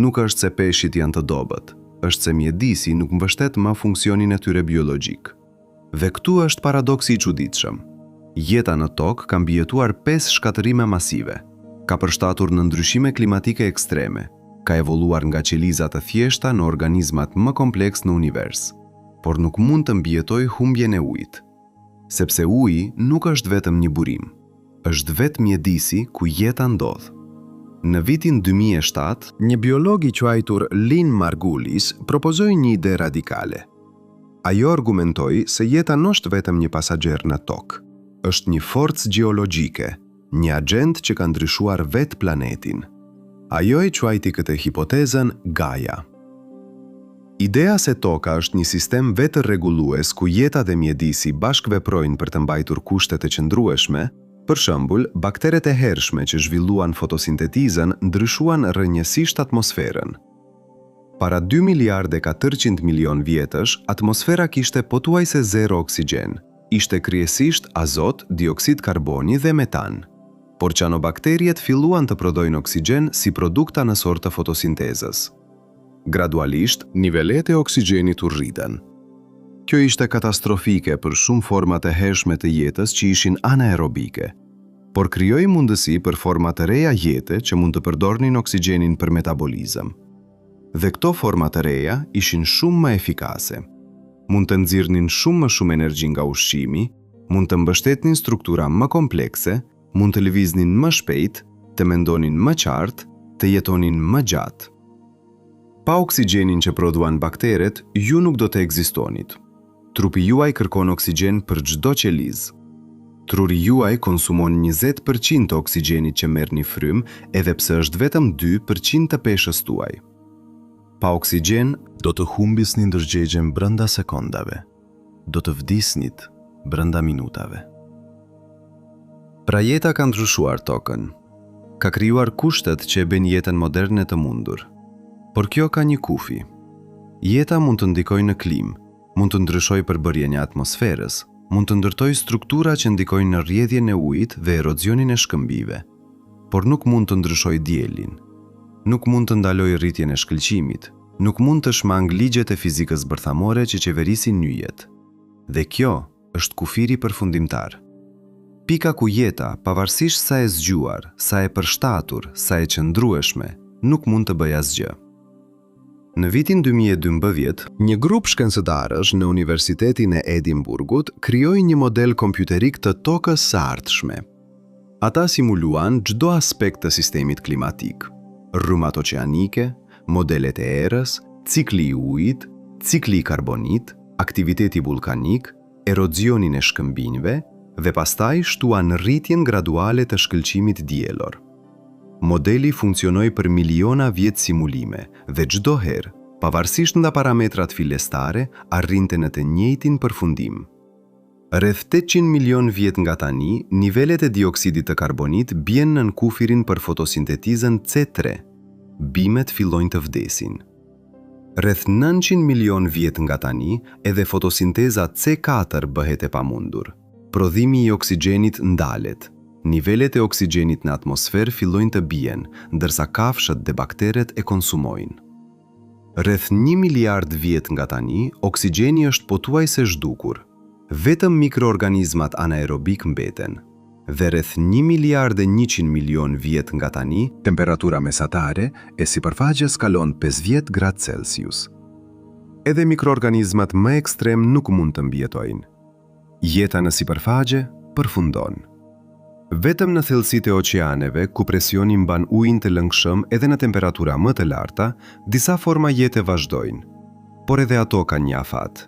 Nuk është se peshqit janë të dobët, është se mjedisi nuk mbështet më funksionin e tyre biologjik. Dhe këtu është paradoksi i çuditshëm. Jeta në tokë ka mbijetuar 5 shkatërrime masive, ka përshtatur në ndryshime klimatike ekstreme, ka evoluar nga qeliza të thjeshta në organizmat më kompleks në univers, por nuk mund të mbijetojë humbjen e ujit. Sepse uji nuk është vetëm një burim, është vetë mjedisi ku jeta ndodh. Në vitin 2007, Një biolog i quajtur Lynn Margulis propozoi një ide radikale. Ajo argumentoi se jeta n'është vetëm një pasagjer në Tokë. Është një forcë gjeologjike, një agjent që ka ndryshuar vetë planetin. Ajo e quajti këtë hipotezën Gaia. Ideja se Toka është një sistem vetërregullues ku jeta dhe mjedisi bashkëveprojnë për të mbajtur kushte të qëndrueshme, për shembull, bakteret e hershme që zhvilluan fotosintetizën ndryshuan rrënjësisht atmosferën. Para dy miliardë e 400 milionë vjetësh, atmosfera kishte pothuajse zero oksigjen, ishte kryesisht azot, dioksid karboni dhe metan. Por cianobakteriet filluan të prodhojnë oksigjen si produkt anësor të fotosintezës. Gradualisht, nivelet e oksigjenit u rritën. Kjo ishte katastrofike për shumë forma të hershme të jetës që ishin anaerobike, por krijoi mundësi për forma të reja jete që mund të përdornin oksigjenin për metabolizëm. Dhe këto forma të reja ishin shumë më efikase. Mund të nxirrnin shumë më shumë energji nga ushqimi, mund të mbështetnin struktura më komplekse, mund të lëviznin më shpejt, të mendonin më qartë, të jetonin më gjatë. Pa oksigjenin që prodhuan bakteret, ju nuk do të ekzistonit. Trupi juaj kërkon oksigjen për çdo qelizë. Truri juaj konsumon 20% të oksigjenit që merrni frymë, edhe pse është vetëm 2% të peshës tuaj. Pa oksigjen, do të humbisni ndërgjegjen brenda sekondave. Do të vdisnit brenda minutave. Pra jeta ka ndryshuar tokën. Ka krijuar kushtet që e bëjnë jetën moderne të mundur. Por kjo ka një kufi. Jeta mund të ndikojë në klimë, mund të ndryshojë përbërjen e atmosferës, mund të ndërtojë struktura që ndikojnë në rrjedhjen e ujit dhe erozionin e shkëmbinjve. Por nuk mund të ndryshojë diellin. Nuk mund të ndalojë rritjen e shkëlqimit, nuk mund të shmangë ligjet e fizikës bërthamore që qeverisin yjet. Dhe kjo është kufiri përfundimtar. Pika ku jeta, pavarësisht sa e zgjuar, sa e përshtatur, sa e qëndrueshme, nuk mund të bëjë asgjë. Në vitin 2012, një grup shkencëtarësh në Universitetin e Edinburgut krijoi një model kompjuterik të tokës së ardhshme. Ata simuluan çdo aspekt të sistemit klimatik: rrymat oqeanike, modelet e erës, cikli i ujit, cikli i karbonit, aktiviteti vullkanik, erozionin e shkëmbinjve dhe pastaj shtuan rritjen graduale të shkëlqimit diellor. Modeli funksionoi për miliona vjet simulime dhe çdo herë, pavarësisht nga parametrat fillestare, arrinte në të njëjtin përfundim. Rreth 800 milion vjet nga tani, nivelet e dioksidit të karbonit bien nën kufirin për fotosintetizën C3. Bimët fillojnë të vdesin. Rreth 900 milion vjet nga tani, edhe fotosinteza C4 bëhet e pamundur. Prodhimi i oksigjenit ndalet. Nivelet e oksigjenit në atmosferë fillojnë të bien, ndërsa kafshët dhe bakteret e konsumojnë. Rreth 1 miliard vjet nga tani, oksigjeni është pothuajse zhdukur. Vetëm mikroorganizmat anaerobik mbeten. Dhe rreth 1 miliard e 100 milion vjet nga tani, Temperatura mesatare e sipërfaqes kalon 50 gradë Celsius. Edhe mikroorganizmat më ekstrem nuk mund të mbijetojnë. Jeta në sipërfaqe përfundon. Vetëm në thellësitë e oqeaneve, ku presioni mban ujin të lëngshëm edhe në temperatura më të larta, disa forma jete vazhdojnë. Por edhe ato kanë një afat.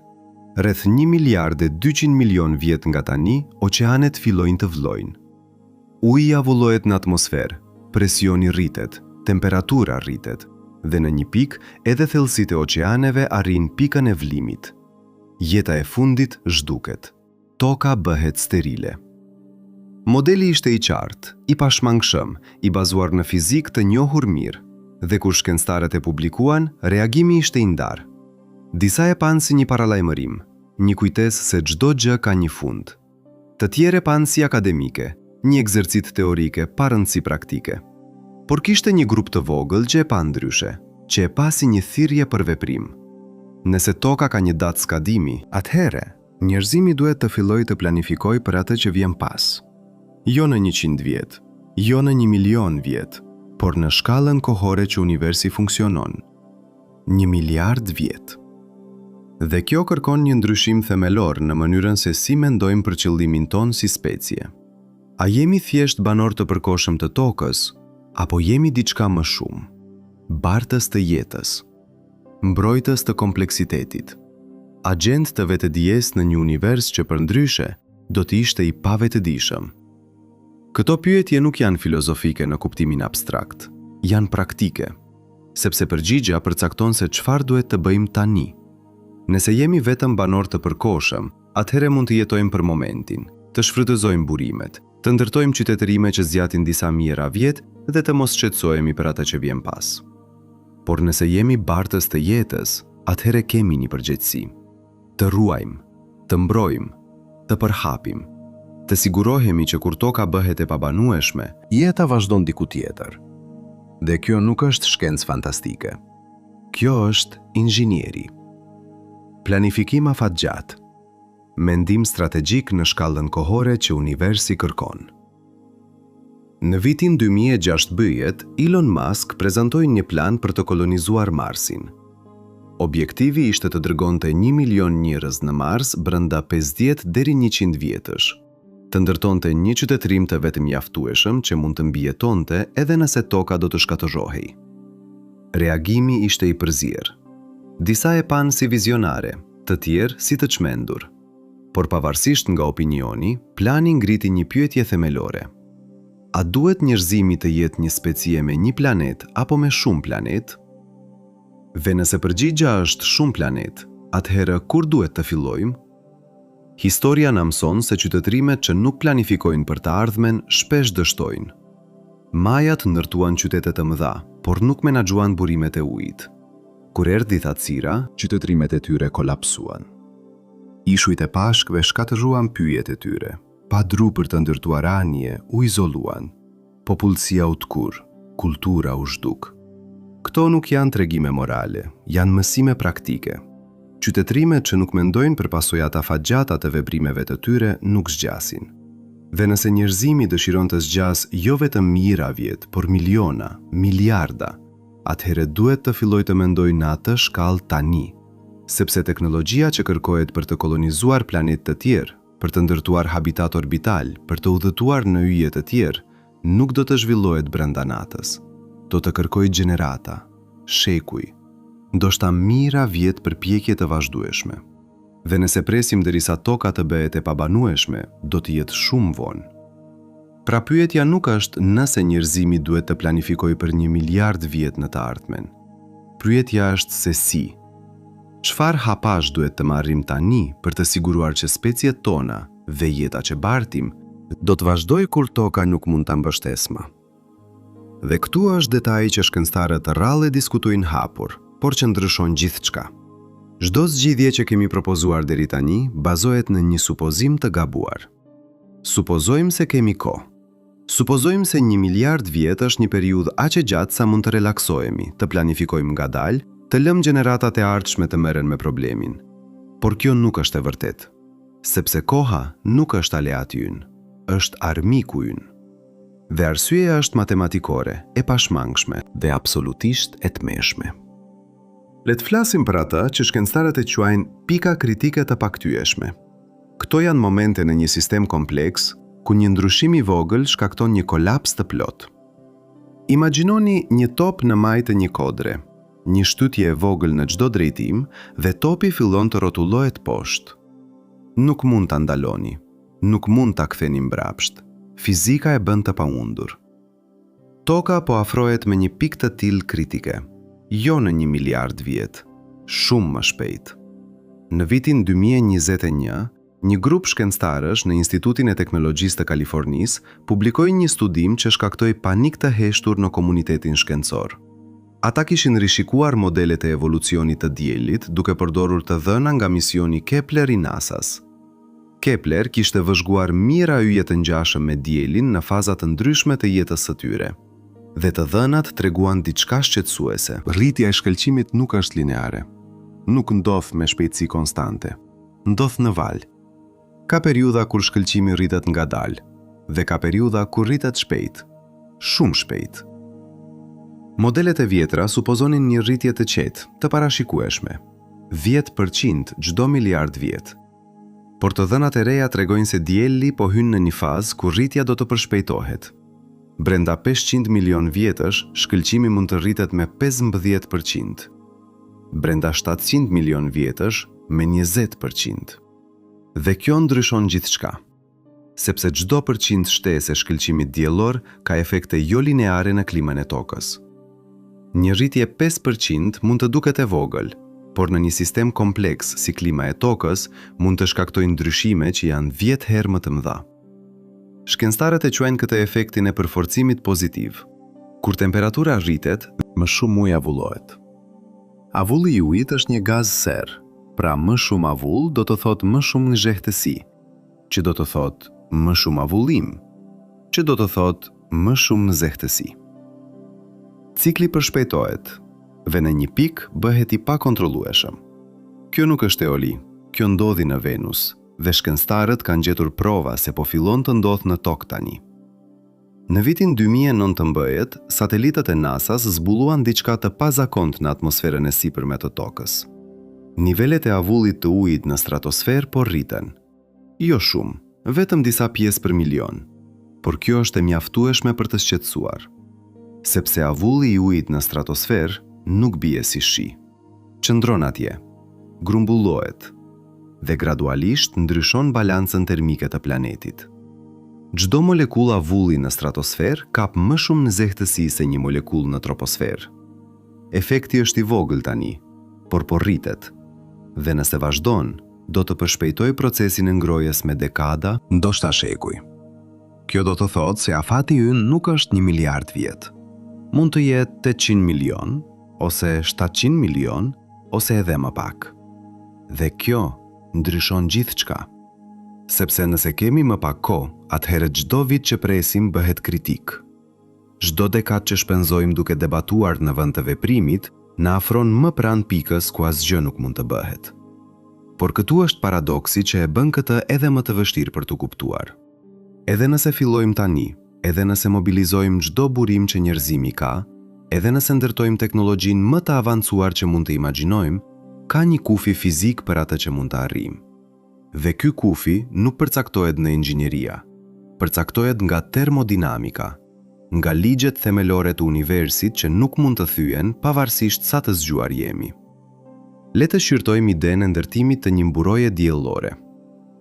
Rreth 1 miliard e 200 milion vjet nga tani, oqeanet fillojnë të vlojnë. Uji avullohet në atmosferë, presioni rritet, temperatura rritet, dhe në një pikë edhe thellësitë e oqeaneve arrijnë pikën e vlimit. Jeta e fundit zhduket. Toka bëhet sterile. Modeli ishte i qartë, i pashmangshëm, i bazuar në fizikë të njohur mirë, dhe kur shkencëtarët e publikuan, reagimi ishte i ndarë. Disa e panë si një paralajmërim, një kujtesë se çdo gjë ka një fund. Të tjerë e panë si akademike, një ekzercit teorike pa rëndësi praktike. Por kishte një grup të vogël që e pa ndryshe, që e pa si një thirrje për veprim. Nëse toka ka një datë skadimi, atëherë njerëzimi duhet të fillojë të planifikojë për atë që vjen pas. Jo në 100 vjet, jo në 1 milion vjet, por në shkallën kohore që universi funksionon. 1 miliard vjet. Dhe kjo kërkon një ndryshim themelor në mënyrën se si mendojmë për qëllimin tonë si specie. A jemi thjesht banorë të përkohshëm të tokës, apo jemi diçka më shumë? Bartës të jetës, mbrojtës të kompleksitetit, Agjentë të vetëdijes në një univers që përndryshe do të ishte i pavetëdijshëm. Këto pyetje nuk janë filozofike në kuptimin abstrakt, janë praktike, sepse përgjigja përcakton se çfarë duhet të bëjmë tani. Nëse jemi vetëm banorë të përkohshëm, atëherë mund të jetojmë për momentin, të shfrytëzojmë burimet, të ndërtojmë qytetërime që zgjatin disa mijëra vjet dhe të mos shqetësohemi për atë që vjen pas. Por nëse jemi bartës të jetës, atëherë kemi një përgjegjësi. Të ruajmë, të mbrojmë, të përhapim. Të sigurohemi që kur toka bëhet e pabanueshme, Jeta vazhdon diku tjetër. Dhe kjo nuk është shkencë fantastike. Kjo është inxhinieri. Planifikim afatgjatë. Mendim strategjik në shkallën kohore që universi kërkon. Në vitin 2016, Elon Musk prezantoi një plan për të kolonizuar Marsin. Objektivi ishte të dërgonte 1 milion njerëz në Mars brenda 50 deri 100 vjetësh. Të ndërtonte një qytetërim të vetëmjaftueshëm që mund të mbijetonte edhe nëse toka do të shkatërrohej. Reagimi ishte i përzier. Disa e panë si vizionare, të tjerë si të çmendur. Por pavarësisht nga opinioni, plani ngriti një pyetje themelore. A duhet njerëzimi të jetë një specie me një planet apo me shumë planetë? Dhe nëse përgjigja është shumë planetë, atëherë kur duhet të fillojmë? Historia na mëson se qytetërimet që nuk planifikojnë për të ardhmen shpesh dështojnë. Majat ndërtuan qytete të mëdha, por nuk menaxhuan burimet e ujit. Kur erdhi thatësira, qytetërimet e tyre kolapsuan. Ishujt e Pashkëve shkatërruan pyjet e tyre. Pa dru për të ndërtuar anije, u izoluan. Popullsia u tkurr, kultura u zhduk. Këto nuk janë tregime morale, janë mësime praktike. Qytetërimet që nuk mendojnë për pasojat afatgjata të veprimeve të tyre nuk zgjasin. Dhe nëse njerëzimi dëshiron të zgjasë jo vetëm mijëra vjet, por miliona, miliarda, atëherë duhet të fillojë të mendojë në atë shkallë tani. Sepse teknologjia që kërkohet për të kolonizuar planetë të tjerë, për të ndërtuar habitat orbital, për të udhëtuar në yje të tjerë, nuk do të zhvillohet brenda natës. Do të kërkojë gjenerata, shekuj, ndoshta mijëra vjet përpjekje të vazhdueshme. Dhe nëse presim derisa toka të bëhet e pabanueshme, do të jetë shumë vonë. Pra pyetja nuk është nëse njerëzimi duhet të planifikojë për një miliard vjet në të ardhmen. Pyetja është se si. Çfarë hapash duhet të marrim tani për të siguruar që speciet tona dhe jeta që bartim do të vazhdojë kur toka nuk mund ta mbështesë më. Dhe këtu është detaji që shkencëtarët rrallë e diskutojnë hapur, por që ndryshon gjithçka. Çdo zgjidhje që kemi propozuar deri tani bazohet në një supozim të gabuar. Supozojmë se kemi kohë. Supozojmë se një miliard vjet është një periudhë aq e gjatë sa mund të relaksohemi, të planifikojmë ngadalë, të lëmë gjeneratat e ardhshme të merren me problemin. Por kjo nuk është e vërtetë. Sepse koha nuk është aleati ynë, është armiku ynë. Dhe arsyeja është matematikore, e pashmangshme dhe absolutisht e tmerrshme. Le të flasim për atë që shkencëtarët e quajnë pika kritike të pakthyeshme. Këto janë momente në një sistem kompleks ku një ndryshim i vogël shkakton një kolaps të plotë. Imagjinoni një top në majë të një kodre, një shtytje e vogël në çdo drejtim dhe topi fillon të rrotullohet poshtë. Nuk mund ta ndaloni, nuk mund ta ktheni mbrapsht. Fizika e bën të pamundur. Toka po afrohet me një pikë të tillë kritike, jo në një miliard vjet, shumë më shpejt. Në vitin 2021, një grup shkencëtarësh në Institutin e Teknologjisë të Kalifornisë publikoi një studim që shkaktoi panik të heshtur në komunitetin shkencor. Ata kishin rishikuar modelet e evolucionit të diellit duke përdorur të dhëna nga misioni Kepler i NASA-s. Kepler kishte vëzhguar mijëra yje të ngjashëm me Diellin në faza të ndryshme të jetës së tyre. Dhe të dhënat treguan diçka shqetësuese. Rritja e shkëlqimit nuk është lineare. Nuk ndodh me shpejtësi konstante. Ndodh në valë. Ka periudha kur shkëlqimi rritet ngadalë dhe ka periudha kur rritet shpejt. Shumë shpejt. Modelet e vjetra supozonin një rritje të qetë, të parashikueshme. 10% çdo miliard vjet. Por të dhënat e reja tregojnë se Dielli po hyn në një fazë ku rritja do të përshpejtohet. Brenda 500 milion vjetësh, shkëlqimi mund të rritet me 15%. Brenda 700 milion vjetësh, me 20%. Dhe kjo ndryshon gjithçka. Sepse çdo përqind shtesë e shkëlqimit diellor ka efekte jolineare në klimën e Tokës. Një rritje 5% mund të duket e vogël, por në një sistem kompleks si klima e Tokës mund të shkaktojë ndryshime që janë 10 herë më të mëdha. Shkencëtarët e quajnë këtë efektin e përforcimit pozitiv. Kur temperatura rritet, më shumë ujë avullohet. Avulli i ujit është një gaz serrë, pra më shumë avull do të thotë më shumë nxehtësi, që do të thotë më shumë avullim, që do të thotë më shumë nxehtësi. Cikli përshpejtohet dhe në një pikë bëhet i pakontrollueshëm. Kjo nuk është teori, kjo ndodhi në Venus dhe shkencëtarët kanë gjetur prova se po fillon të ndodhë në Tokë tani. Në vitin 2019, satelitët e NASA-s zbuluan diçka të pazakontë në atmosferën e sipërme të Tokës. Nivelet e avullit të ujit në stratosferë po rriten. Jo shumë, vetëm disa pjesë për milion, por kjo është e mjaftueshme për të shqetësuar. Sepse avulli i ujit në stratosferë nuk bie si shi. Qëndron atje, grumbullohet dhe gradualisht ndryshon balancën termike të planetit. Çdo molekullë avulli në stratosferë kap më shumë nxehtësi se një molekullë në troposferë. Efekti është i vogël tani, por po rritet. Dhe nëse vazhdon, do të përshpejtojë procesin e ngrohjes me dekada, ndoshta shekuj. Kjo do të thotë se afati ynë nuk është 1 miliard vjet. Mund të jetë 800 milion, ose 700 milion, ose edhe më pak. Dhe kjo ndryshon gjithçka. Sepse nëse kemi më pak kohë, atëherë çdo vit që presim bëhet kritik. Çdo dekadë që shpenzojmë duke debatuar në vend të veprimit, na afron më pranë pikës ku asgjë nuk mund të bëhet. Por këtu është paradoksi që e bën këtë edhe më të vështirë për t'u kuptuar. Edhe nëse fillojmë tani, edhe nëse mobilizojmë çdo burim që njerëzimi ka, edhe nëse ndërtojmë teknologjinë më të avancuar që mund të imagjinojmë, ka një kufi fizik për atë që mund të arrijmë. Dhe ky kufi nuk përcaktohet nga inxhinieria, përcaktohet nga termodinamika, nga ligjet themelore të universit që nuk mund të thyhen pavarësisht sa të zgjuar jemi. Le të shqyrtojmë idenë e ndërtimit të një mburoje diellore.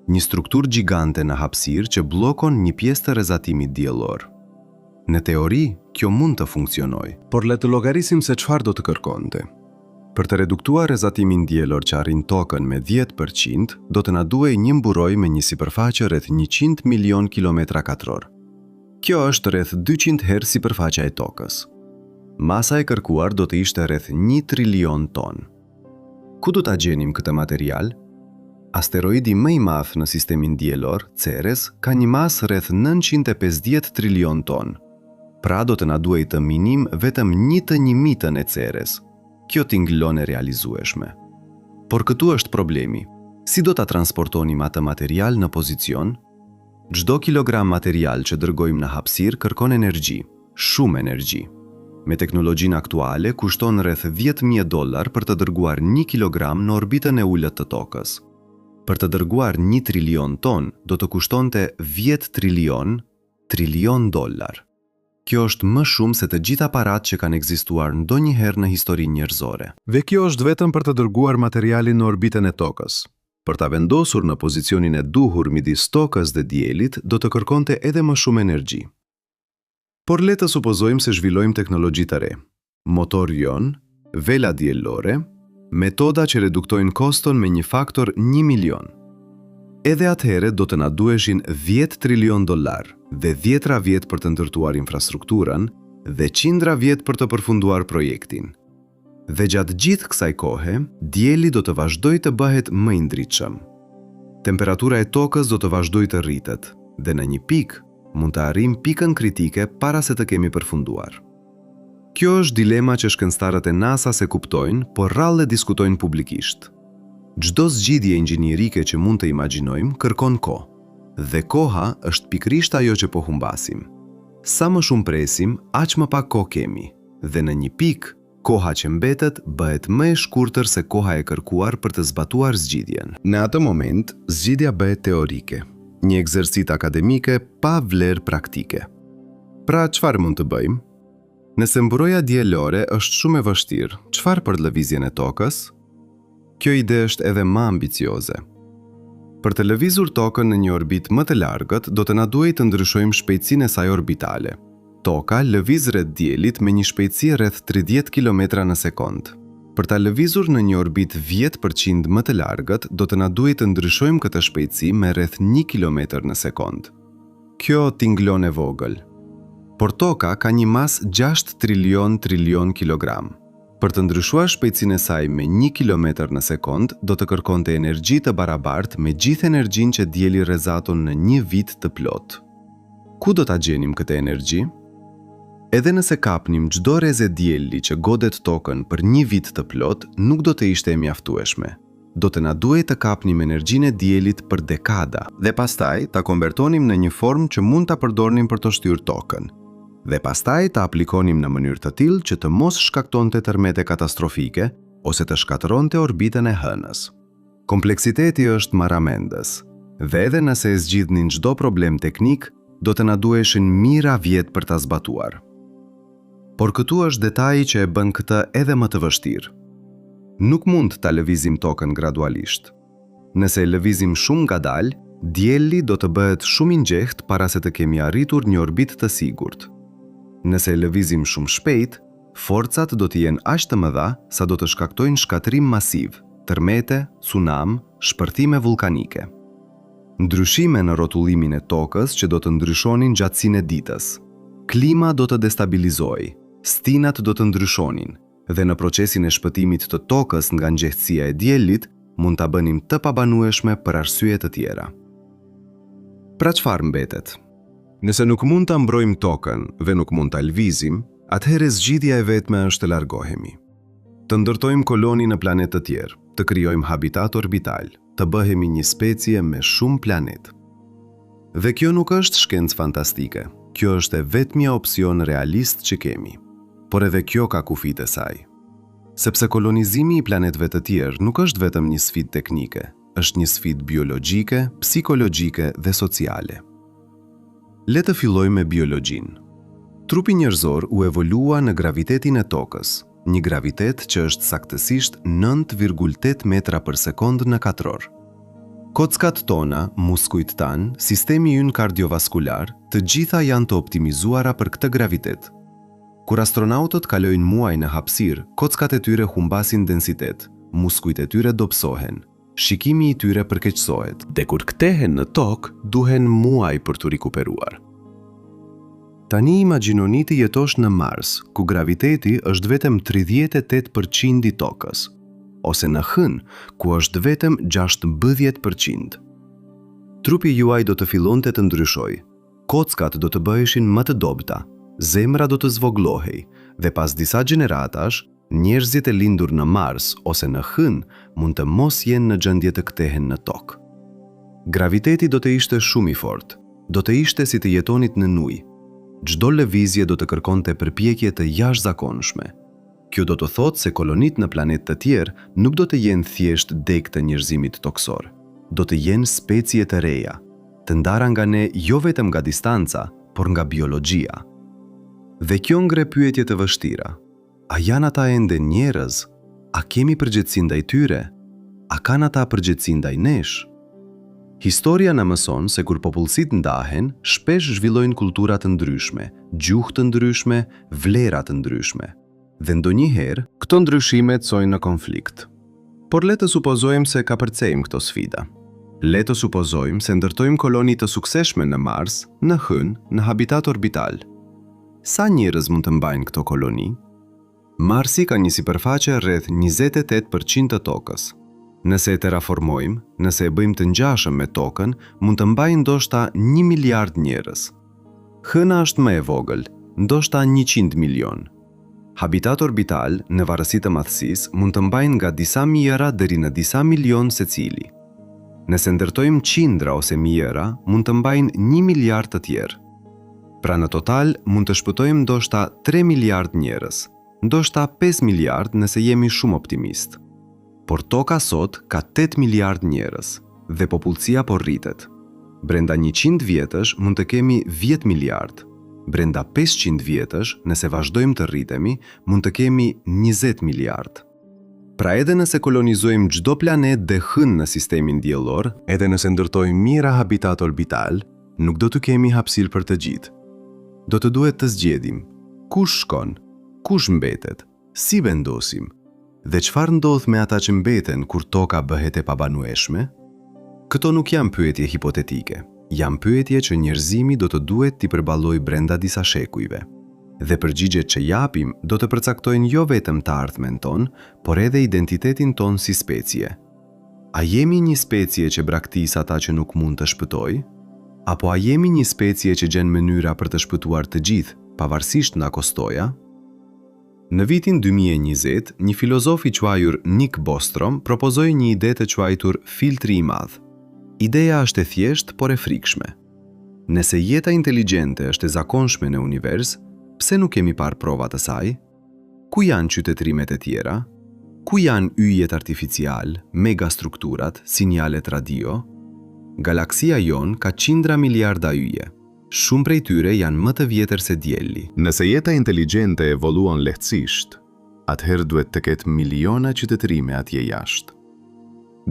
Një strukturë gjigante në hapësirë që bllokon një pjesë të rrezatimit diellor. Në teori, kjo mund të funksionojë. Por le të llogarisim se çfarë do të kërkonte. Për të reduktuar rrezatimin diellor që arrin Tokën me 10%, do të na duhej një mburojë me një sipërfaqe rreth 100 milion kilometra katror. Kjo është rreth 200 herë sipërfaqja e Tokës. Masa e kërkuar do të ishte rreth 1 trilion ton. Ku do ta gjenim këtë material? Asteroidi më i madh në sistemin diellor, Ceres, ka një masë rreth 950 trilion ton. Pra do të na duhej të minim vetëm një të njëmijtën e Ceres. Kjo tingëllon e realizueshme. Por këtu është problemi. Si do ta transportonim atë material në pozicion? Çdo kilogram material që dërgojmë në hapësirë kërkon energji, shumë energji. Me teknologjinë aktuale kushton rreth 10.000 dollar për të dërguar 1 kilogram në orbitën e ulët të Tokës. Për të dërguar 1 trilion ton do të kushtonte 10 trilion, trilion dollar. Kjo është më shumë se të gjitha paratë që kanë ekzistuar ndonjëherë në historinë njerëzore. Dhe kjo është vetëm për të dërguar materialin në orbitën e Tokës. Për ta vendosur në pozicionin e duhur midis Tokës dhe Diellit do të kërkonte edhe më shumë energji. Por le të supozojmë se zhvillojmë teknologji të re. Motor jon, vela diellore, metoda që reduktojnë koston me një faktor 1 milion. Edhe atëherë do të na duheshin 10 trilion dollar dhe dhjetra vjet për të ndërtuar infrastrukturën dhe qindra vjet për të përfunduar projektin. Dhe gjatë gjithë kësaj kohe, dielli do të vazhdojë të bëhet më i ndritshëm. Temperatura e tokës do të vazhdojë të rritet dhe në një pikë mund të arrijmë pikën kritike para se të kemi përfunduar. Kjo është dilema që shkencëtarët e NASA s'e kuptojnë, por rrallë e diskutojnë publikisht. Çdo zgjidhje inxhinierike që mund të imagjinojmë kërkon kohë. Dhe koha është pikërisht ajo që po humbasim. Sa më shumë presim, aq më pak kohë kemi. Dhe në një pikë, koha që mbetet bëhet më e shkurtër se koha e kërkuar për të zbatuar zgjidhjen. Në atë moment, zgjidhja bëhet teorike, një ekzercit akademike pa vlerë praktike. Pra, çfarë mund të bëjmë? Nëse mburoja diellore është shumë e vështirë, çfarë për lëvizjen e tokës? Kjo ide është edhe më ambicioze. Për të lëvizur Tokën në një orbitë më të largët, do të na duhej të ndryshojmë shpejtësinë e saj orbitale. Toka lëviz rreth Diellit me një shpejtësi rreth 30 kilometra në sekondë. Për ta lëvizur në një orbitë 10% më të largët, do të na duhej të ndryshojmë këtë shpejtësi me rreth një kilometër në sekondë. Kjo tingëllon e vogël. Por Toka ka një masë 6 trilion trilion kilogram. Për të ndryshuar shpejtësinë e saj me një kilometër në sekondë, do të kërkonte energji të barabartë me gjithë energjinë që Dielli rrezaton në një vit të plotë. Ku do ta gjenim këtë energji? Edhe nëse kapnim çdo rreze dielli që godet Tokën për një vit të plotë, nuk do të ishte e mjaftueshme. Do të na duhej të kapnim energjinë e diellit për dekada. Dhe pastaj ta konvertonim në një formë që mund ta përdornim për të shtyrë Tokën. Dhe pastaj ta aplikonim në mënyrë të tillë që të mos shkaktonte tërmete katastrofike ose të shkatërronte orbitën e Hënës. Kompleksiteti është marramendës. Dhe edhe nëse e zgjidhnin çdo problem teknik, do të na duheshin mijëra vjet për ta zbatuar. Por këtu është detaji që e bën këtë edhe më të vështirë. Nuk mund ta lëvizim Tokën gradualisht. Nëse e lëvizim shumë ngadalë, Dielli do të bëhet shumë i nxehtë para se të kemi arritur një orbitë të sigurt. Nëse e lëvizim shumë shpejt, forcat do të jenë aq të mëdha sa do të shkaktojnë shkatërrim masiv, tërmete, tsunam, shpërthime vullkanike. Ndryshime në rrotullimin e Tokës që do të ndryshonin gjatësinë e ditës. Klima do të destabilizohej, stinat do të ndryshonin, dhe në procesin e shpëtimit të Tokës nga nxehtësia e Diellit, mund ta bënim të pabanueshme për arsye të tjera. Pra çfarë mbetet? Nëse nuk mund ta mbrojmë Tokën dhe nuk mund ta lëvizim, atëherë zgjidhja e vetme është të largohemi. Të ndërtojmë koloni në planetë të tjerë, të krijojmë habitat orbital, të bëhemi një specie me shumë planetë. Dhe kjo nuk është shkencë fantastike, kjo është e vetmja opsion realist që kemi. Por edhe kjo ka kufijtë e saj. Sepse kolonizimi i planetëve të tjerë nuk është vetëm një sfidë teknike, është një sfidë biologjike, psikologjike dhe sociale. Le të fillojmë me biologjinë. Trupi njerëzor u evolua në gravitetin e Tokës, një gravitet që është saktësisht 9,8 metra për sekondë në katror. Kockat tona, muskujt tanë, sistemi ynë kardiovaskular, të gjitha janë të optimizuara për këtë gravitet. Kur astronautët kalojnë muaj në hapësirë, kockat e tyre humbasin densitet, muskujt e tyre dobësohen, shikimi i tyre përkeqësohet. Dhe kur kthehen në Tokë, duhen muaj për t'u rikuperuar. Tani imagjinoni të jetosh në Mars, ku graviteti është vetëm 38% i Tokës, ose në Hënë, ku është vetëm 16%. Trupi juaj do të fillonte të ndryshojë. Kockat do të bëheshin më të dobëta, zemra do të zvogëlohej dhe pas disa gjeneratash, njerëzit e lindur në Mars ose në Hënë mund të mos jenë në gjendje të kthehen në Tokë. Graviteti do të ishte shumë i fortë. Do të ishte si të jetonit nën ujë. Çdo lëvizje do të kërkonte përpjekje të jashtëzakonshme. Kjo do të thotë se kolonitë në planetë të tjerë nuk do të jenë thjesht degë të njerëzimit tokësor. Do të jenë specie të reja, të ndara nga ne jo vetëm nga distanca, por nga biologjia. Dhe kjo ngre pyetje të vështira. A janë ata ende njerëz? A kemi përgjegjësi ndaj tyre? A kanë ata përgjegjësi ndaj nesh? Historia na mëson se kur popullsitë ndahen, shpesh zhvillojnë kultura të ndryshme, gjuhë të ndryshme, vlera të ndryshme. Dhe ndonjëherë, këto ndryshime çojnë në konflikt. Por le të supozojmë se kapërcejmë këto sfida. Le të supozojmë se ndërtojmë koloni të suksesshme në Mars, në Hënë, në habitat orbital. Sa njerëz mund të mbajnë këto koloni? Marsi ka një sipërfaqe rreth 28% të Tokës. Nëse e terraformojmë, nëse e bëjmë të ngjashëm me Tokën, mund të mbajë ndoshta 1 miliard njerëz. Hëna është më e vogël, ndoshta 100 milion. Habitat orbital, në varësi të madhësisë, mund të mbajnë nga disa mijëra deri në disa milion secili. Nëse ndërtojmë qindra ose mijëra, mund të mbajnë 1 miliard të tjerë. Pra në total mund të shpëtojmë ndoshta 3 miliard njerëz, ndoshta 5 miliard nëse jemi shumë optimistë. Por Toka sot ka 8 miliard njerëz dhe popullsia po rritet. Brenda 100 vjetësh mund të kemi 10 miliard. Brenda 500 vjetësh, nëse vazhdojmë të rritemi, mund të kemi 20 miliard. Pra edhe nëse kolonizojmë çdo planet dhe hënë në sistemin diellor, edhe nëse ndërtojmë mijëra habitate orbitalë, nuk do të kemi hapësirë për të gjithë. Do të duhet të zgjedhim, kush shkon, kush mbetet, si vendosim, dhe çfarë ndodh me ata që mbeten kur toka bëhet e pabanueshme? Këto nuk janë pyetje hipotetike, janë pyetje që njerëzimi do të duhet t'i përballojë brenda disa shekujve. Dhe përgjigjet që japim do të përcaktojnë jo vetëm të ardhmen tonë, por edhe identitetin tonë si specie. A jemi një specie që braktis ata që nuk mund të shpëtojë? Apo a jemi një specie që gjen mënyra për të shpëtuar të gjithë, pavarësisht nga kostoja? Në vitin 2020, një filozof i quajtur Nick Bostrom propozoi një ide të quajtur filtri i madh. Ideja është e thjeshtë, por e frikshme. Nëse jeta inteligjente është e zakonshme në univers, pse nuk kemi parë prova të saj? Ku janë qytetërimet e tjera? Ku janë yjet artificialë, megastrukturat, sinjalet radio? Galaksia jonë ka qindra miliarda yje. Shumë prej tyre janë më të vjetër se dielli. Nëse jeta inteligjente evoluon lehtësisht, atëherë duhet të ketë miliona qytetërime atje jashtë.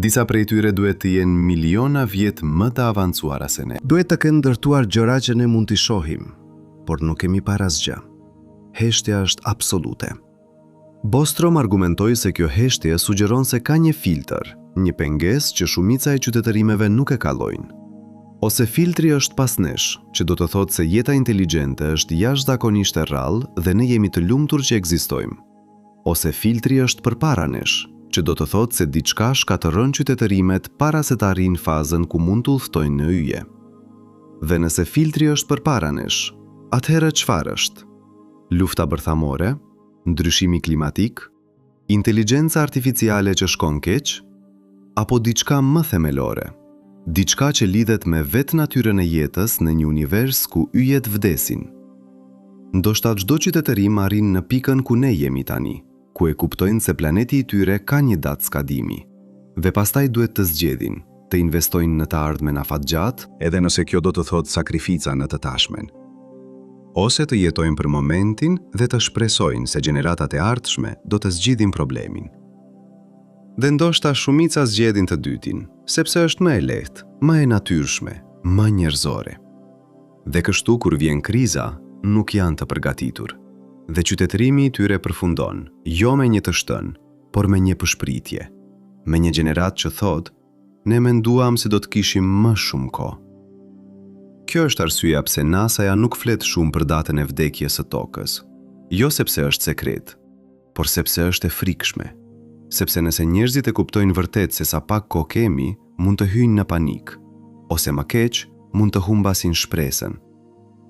Disa prej tyre duhet të jenë miliona vjet më të avancuara se ne. Duhet të kenë ndërtuar gjëra që ne mund t'i shohim, por nuk kemi parë asgjë. Heshtja është absolute. Bostrom argumentoi se kjo heshtje sugjeron se ka një filtër, një pengesë që shumica e qytetërimeve nuk e kalojnë. Ose filtri është pas nesh, që do të thotë se jeta inteligjente është jashtëzakonisht e rrallë dhe ne jemi të lumtur që ekzistojmë. Ose filtri është përpara nesh, që do të thotë se diçka shkatërron qytetërimet para se të arrijnë fazën ku mund të udhëtojnë në yje. Dhe nëse filtri është përpara nesh, atëherë çfarë është? Lufta bërthamore? Ndryshimi klimatik? Inteligjenca artificiale që shkon keq? Apo diçka më themelore? Diçka që lidhet me vetë natyrën e jetës në një univers ku yjet vdesin. Ndoshta çdo qytetërim arrin në pikën ku ne jemi tani, ku e kuptojnë se planeti i tyre ka një datë skadimi. Dhe pastaj duhet të zgjedhin, të investojnë në të ardhmen afatgjatë, edhe nëse kjo do të thotë sakrifica në të tashmen. Ose të jetojnë për momentin dhe të shpresojnë se gjeneratat e ardhshme do të zgjidhin problemin. Dhe ndoshta shumica zgjedhin të dytin, sepse është më e lehtë, më e natyrshme, më njerëzore. Dhe kështu kur vjen kriza, nuk janë të përgatitur. Dhe qytetërimi i tyre përfundon, jo me një të shtënë, por me një pëshpritje. Me një gjeneratë që thotë, ne menduam se do të kishim më shumë kohë. Kjo është arsyeja pse NASA-ja nuk flet shumë për datën e vdekjes së Tokës. Jo sepse është sekret, por sepse është e frikshme. Sepse nëse njerëzit e kuptojnë vërtet se sa pak kohë kemi, mund të hyjnë në panik. Ose më keq, mund të humbasin shpresën.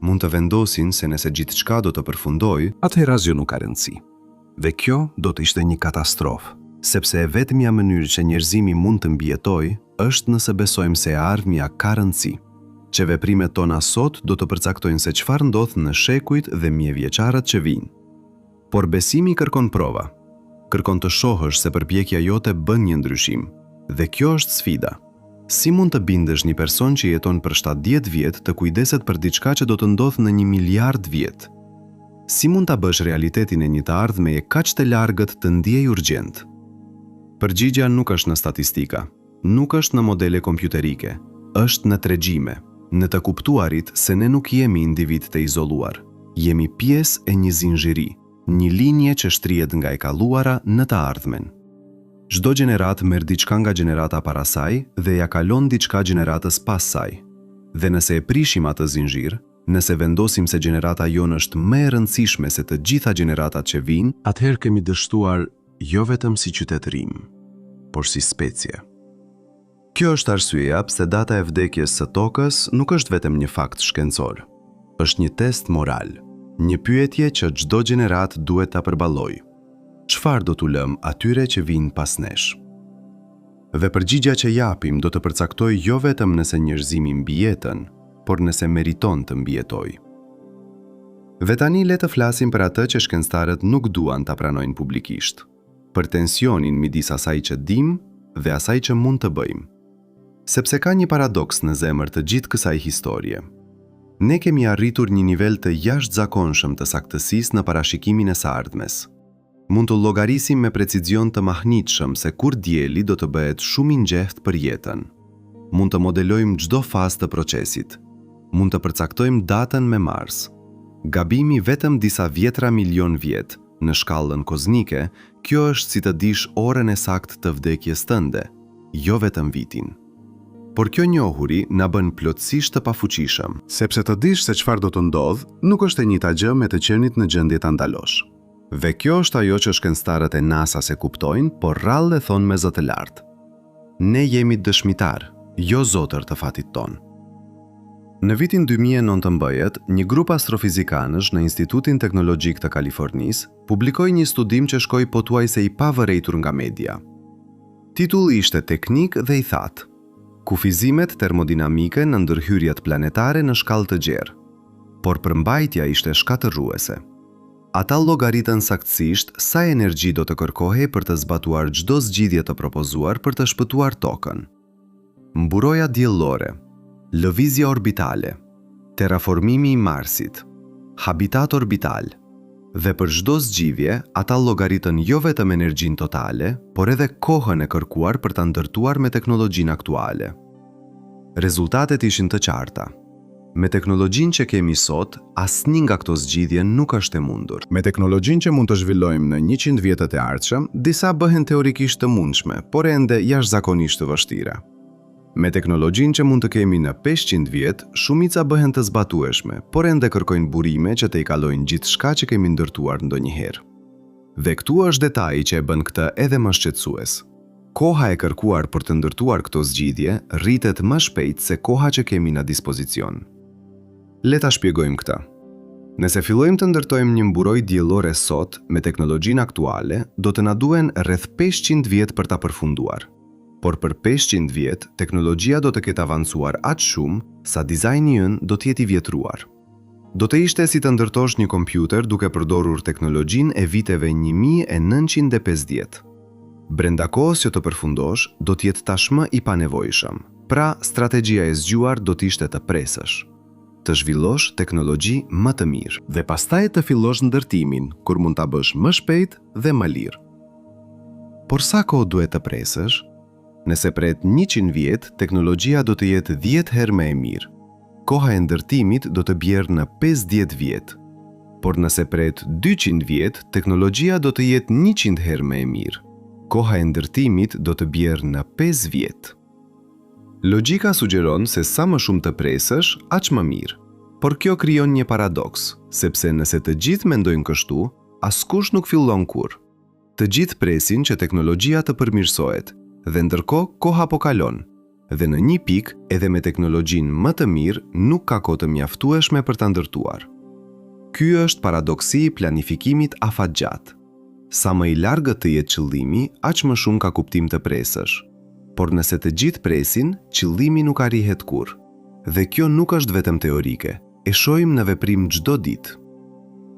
Mund të vendosin se nëse gjithçka do të përfundojë, atëherë asgjë nuk ka rëndësi. Dhe kjo do të ishte një katastrofë, sepse e vetmja mënyrë që njerëzimi mund të mbijetojë është nëse besojmë se e ardhmja ka rëndësi, që veprimet tona sot do të përcaktojnë se çfarë ndodh në shekujt dhe mijëvjeçarët që vijnë. Por besimi kërkon prova. Kërkon të shohësh se përpjekja jote bën një ndryshim. Dhe kjo është sfida. Si mund të bindësh një person që jeton për 70 vjet të kujdeset për diçka që do të ndodhë në një miliard vjet? Si mund ta bësh realitetin e një të ardhmeje kaq të largët të ndihej urgjent? Përgjigja nuk është në statistika, nuk është në modele kompjuterike, është në tregime, në të kuptuarit se ne nuk jemi individë të izoluar, jemi pjesë e një zinxhiri, një linje që shtrihet nga e kaluara në të ardhmen. Çdo gjeneratë merr diçka nga gjenerata para saj dhe ia kalon diçka gjeneratës pas saj. Dhe nëse e prishim atë zinxhir, nëse vendosim se gjenerata jonë është më e rëndësishme se të gjitha gjeneratat që vijnë, atëherë kemi dështuar jo vetëm si qytetërim, por si specie. Kjo është arsyeja pse data e vdekjes së Tokës nuk është vetëm një fakt shkencor. Është një test moral, një pyetje që çdo gjeneratë duhet ta përballojë. Çfarë do t'u lëmë atyre që vijnë pas nesh? Dhe përgjigja që japim do të përcaktojë jo vetëm nëse njerëzimi mbijeton, por nëse meriton të mbijetojë. Dhe tani le të flasim për atë që shkencëtarët nuk duan ta pranojnë publikisht, për tensionin midis asaj që dimë dhe asaj që mund të bëjmë. Sepse ka një paradoks në zemër të gjithë kësaj historie. Ne kemi arritur një nivel të jashtëzakonshëm të saktësisë në parashikimin e së ardhmes. Mund të llogarisim me precizion të mahnitshëm se kur Dielli do të bëhet shumë i nxehtë për jetën. Mund të modelojmë çdo fazë të procesit. Mund të përcaktojmë datën me Mars. Gabimi vetëm disa dhjetra milionë vjet, në shkallën kozmike, kjo është si të dish orën e saktë të vdekjes tënde, jo vetëm vitin. Por kjo njohuri na bën plotësisht të pafuqishëm. Sepse të dish se çfarë do të ndodhë, nuk është e njëjta gjë me të qenit në gjendje ta ndalosh. Dhe kjo është ajo që shkencëtarët e NASA-s e kuptojnë, por rrallë e thonë me zë të lartë. Ne jemi dëshmitarë, jo zotër të fatit tonë. Në vitin 2019, një grup astrofizikanësh në Institutin Teknologjik të Kalifornisë publikoi një studim që shkoi pothuajse i pavërejtur nga media. Titulli ishte teknik dhe i thatë: Kufizimet termodinamike në ndërhyrjet planetare në shkallë të gjerë. Por përmbajtja ishte shkatërruese. Ata llogaritën saktësisht sa energji do të kërkohej për të zbatuar çdo zgjidhje të propozuar për të shpëtuar Tokën. Mburoja diellore, lëvizja orbitale, terraformimi i Marsit, habitat orbital, dhe për çdo zgjidhje ata llogaritën jo vetëm energjinë totale, por edhe kohën e kërkuar për ta ndërtuar me teknologjinë aktuale. Rezultatet ishin të qarta. Me teknologjinë që kemi sot, asnjë nga këto zgjidhje nuk është e mundur. Me teknologjinë që mund të zhvillojmë në 100 vjetët e ardhshëm, disa bëhen teorikisht të mundshme, por ende jashtëzakonisht të vështira. Me teknologjinë që mund të kemi në 500 vjet, shumica bëhen të zbatueshme, por ende kërkojnë burime që tejkalojnë gjithçka që kemi ndërtuar ndonjëherë. Dhe këtu është detaji që e bën këtë edhe më shqetësues. Koha e kërkuar për të ndërtuar këto zgjidhje rritet më shpejt se koha që kemi në dispozicion. Le ta shpjegojmë këtë. Nëse fillojmë të ndërtojmë një mburojë diellore sot me teknologjinë aktuale, do të na duhen rreth 500 vjet për ta përfunduar. Por për 500 vjet, teknologjia do të ketë avancuar aq shumë sa dizajni ynë do të jetë i vjetruar. Do të ishte si të ndërtosh një kompjuter duke përdorur teknologjinë e viteve 1950. Brenda kohës që të përfundosh, do të jetë tashmë i panevojshëm. Pra, strategjia e zgjuar do të ishte të presësh. Të zhvillosh teknologji më të mirë. Dhe pastaj të fillosh ndërtimin, kur mund ta bësh më shpejt dhe më lirë. Por sa kohë duhet të presësh? Nëse pret 100 vjet, teknologjia do të jetë 10 herë më e mirë. Koha e ndërtimit do të bjerë në 50 vjet. Por nëse pret 200 vjet, teknologjia do të jetë 100 herë më e mirë. Koha e ndërtimit do të bjerë në 5 vjet. Logjika sugjeron se sa më shumë të presësh, aq më mirë. Por kjo krijon një paradoks, sepse nëse të gjithë mendojnë kështu, askush nuk fillon kurrë. Të gjithë presin që teknologjia të përmirësohet, dhe ndërkohë koha po kalon. Dhe në një pikë, edhe me teknologjinë më të mirë, nuk ka kohë të mjaftueshme për ta ndërtuar. Ky është paradoksi i planifikimit afatgjatë. Sa më i largët të jetë qëllimi, aq më shumë ka kuptim të presësh. Por nëse të gjithë presin, qëllimi nuk arrihet kurrë. Dhe kjo nuk është vetëm teorike, e shohim në veprim çdo ditë.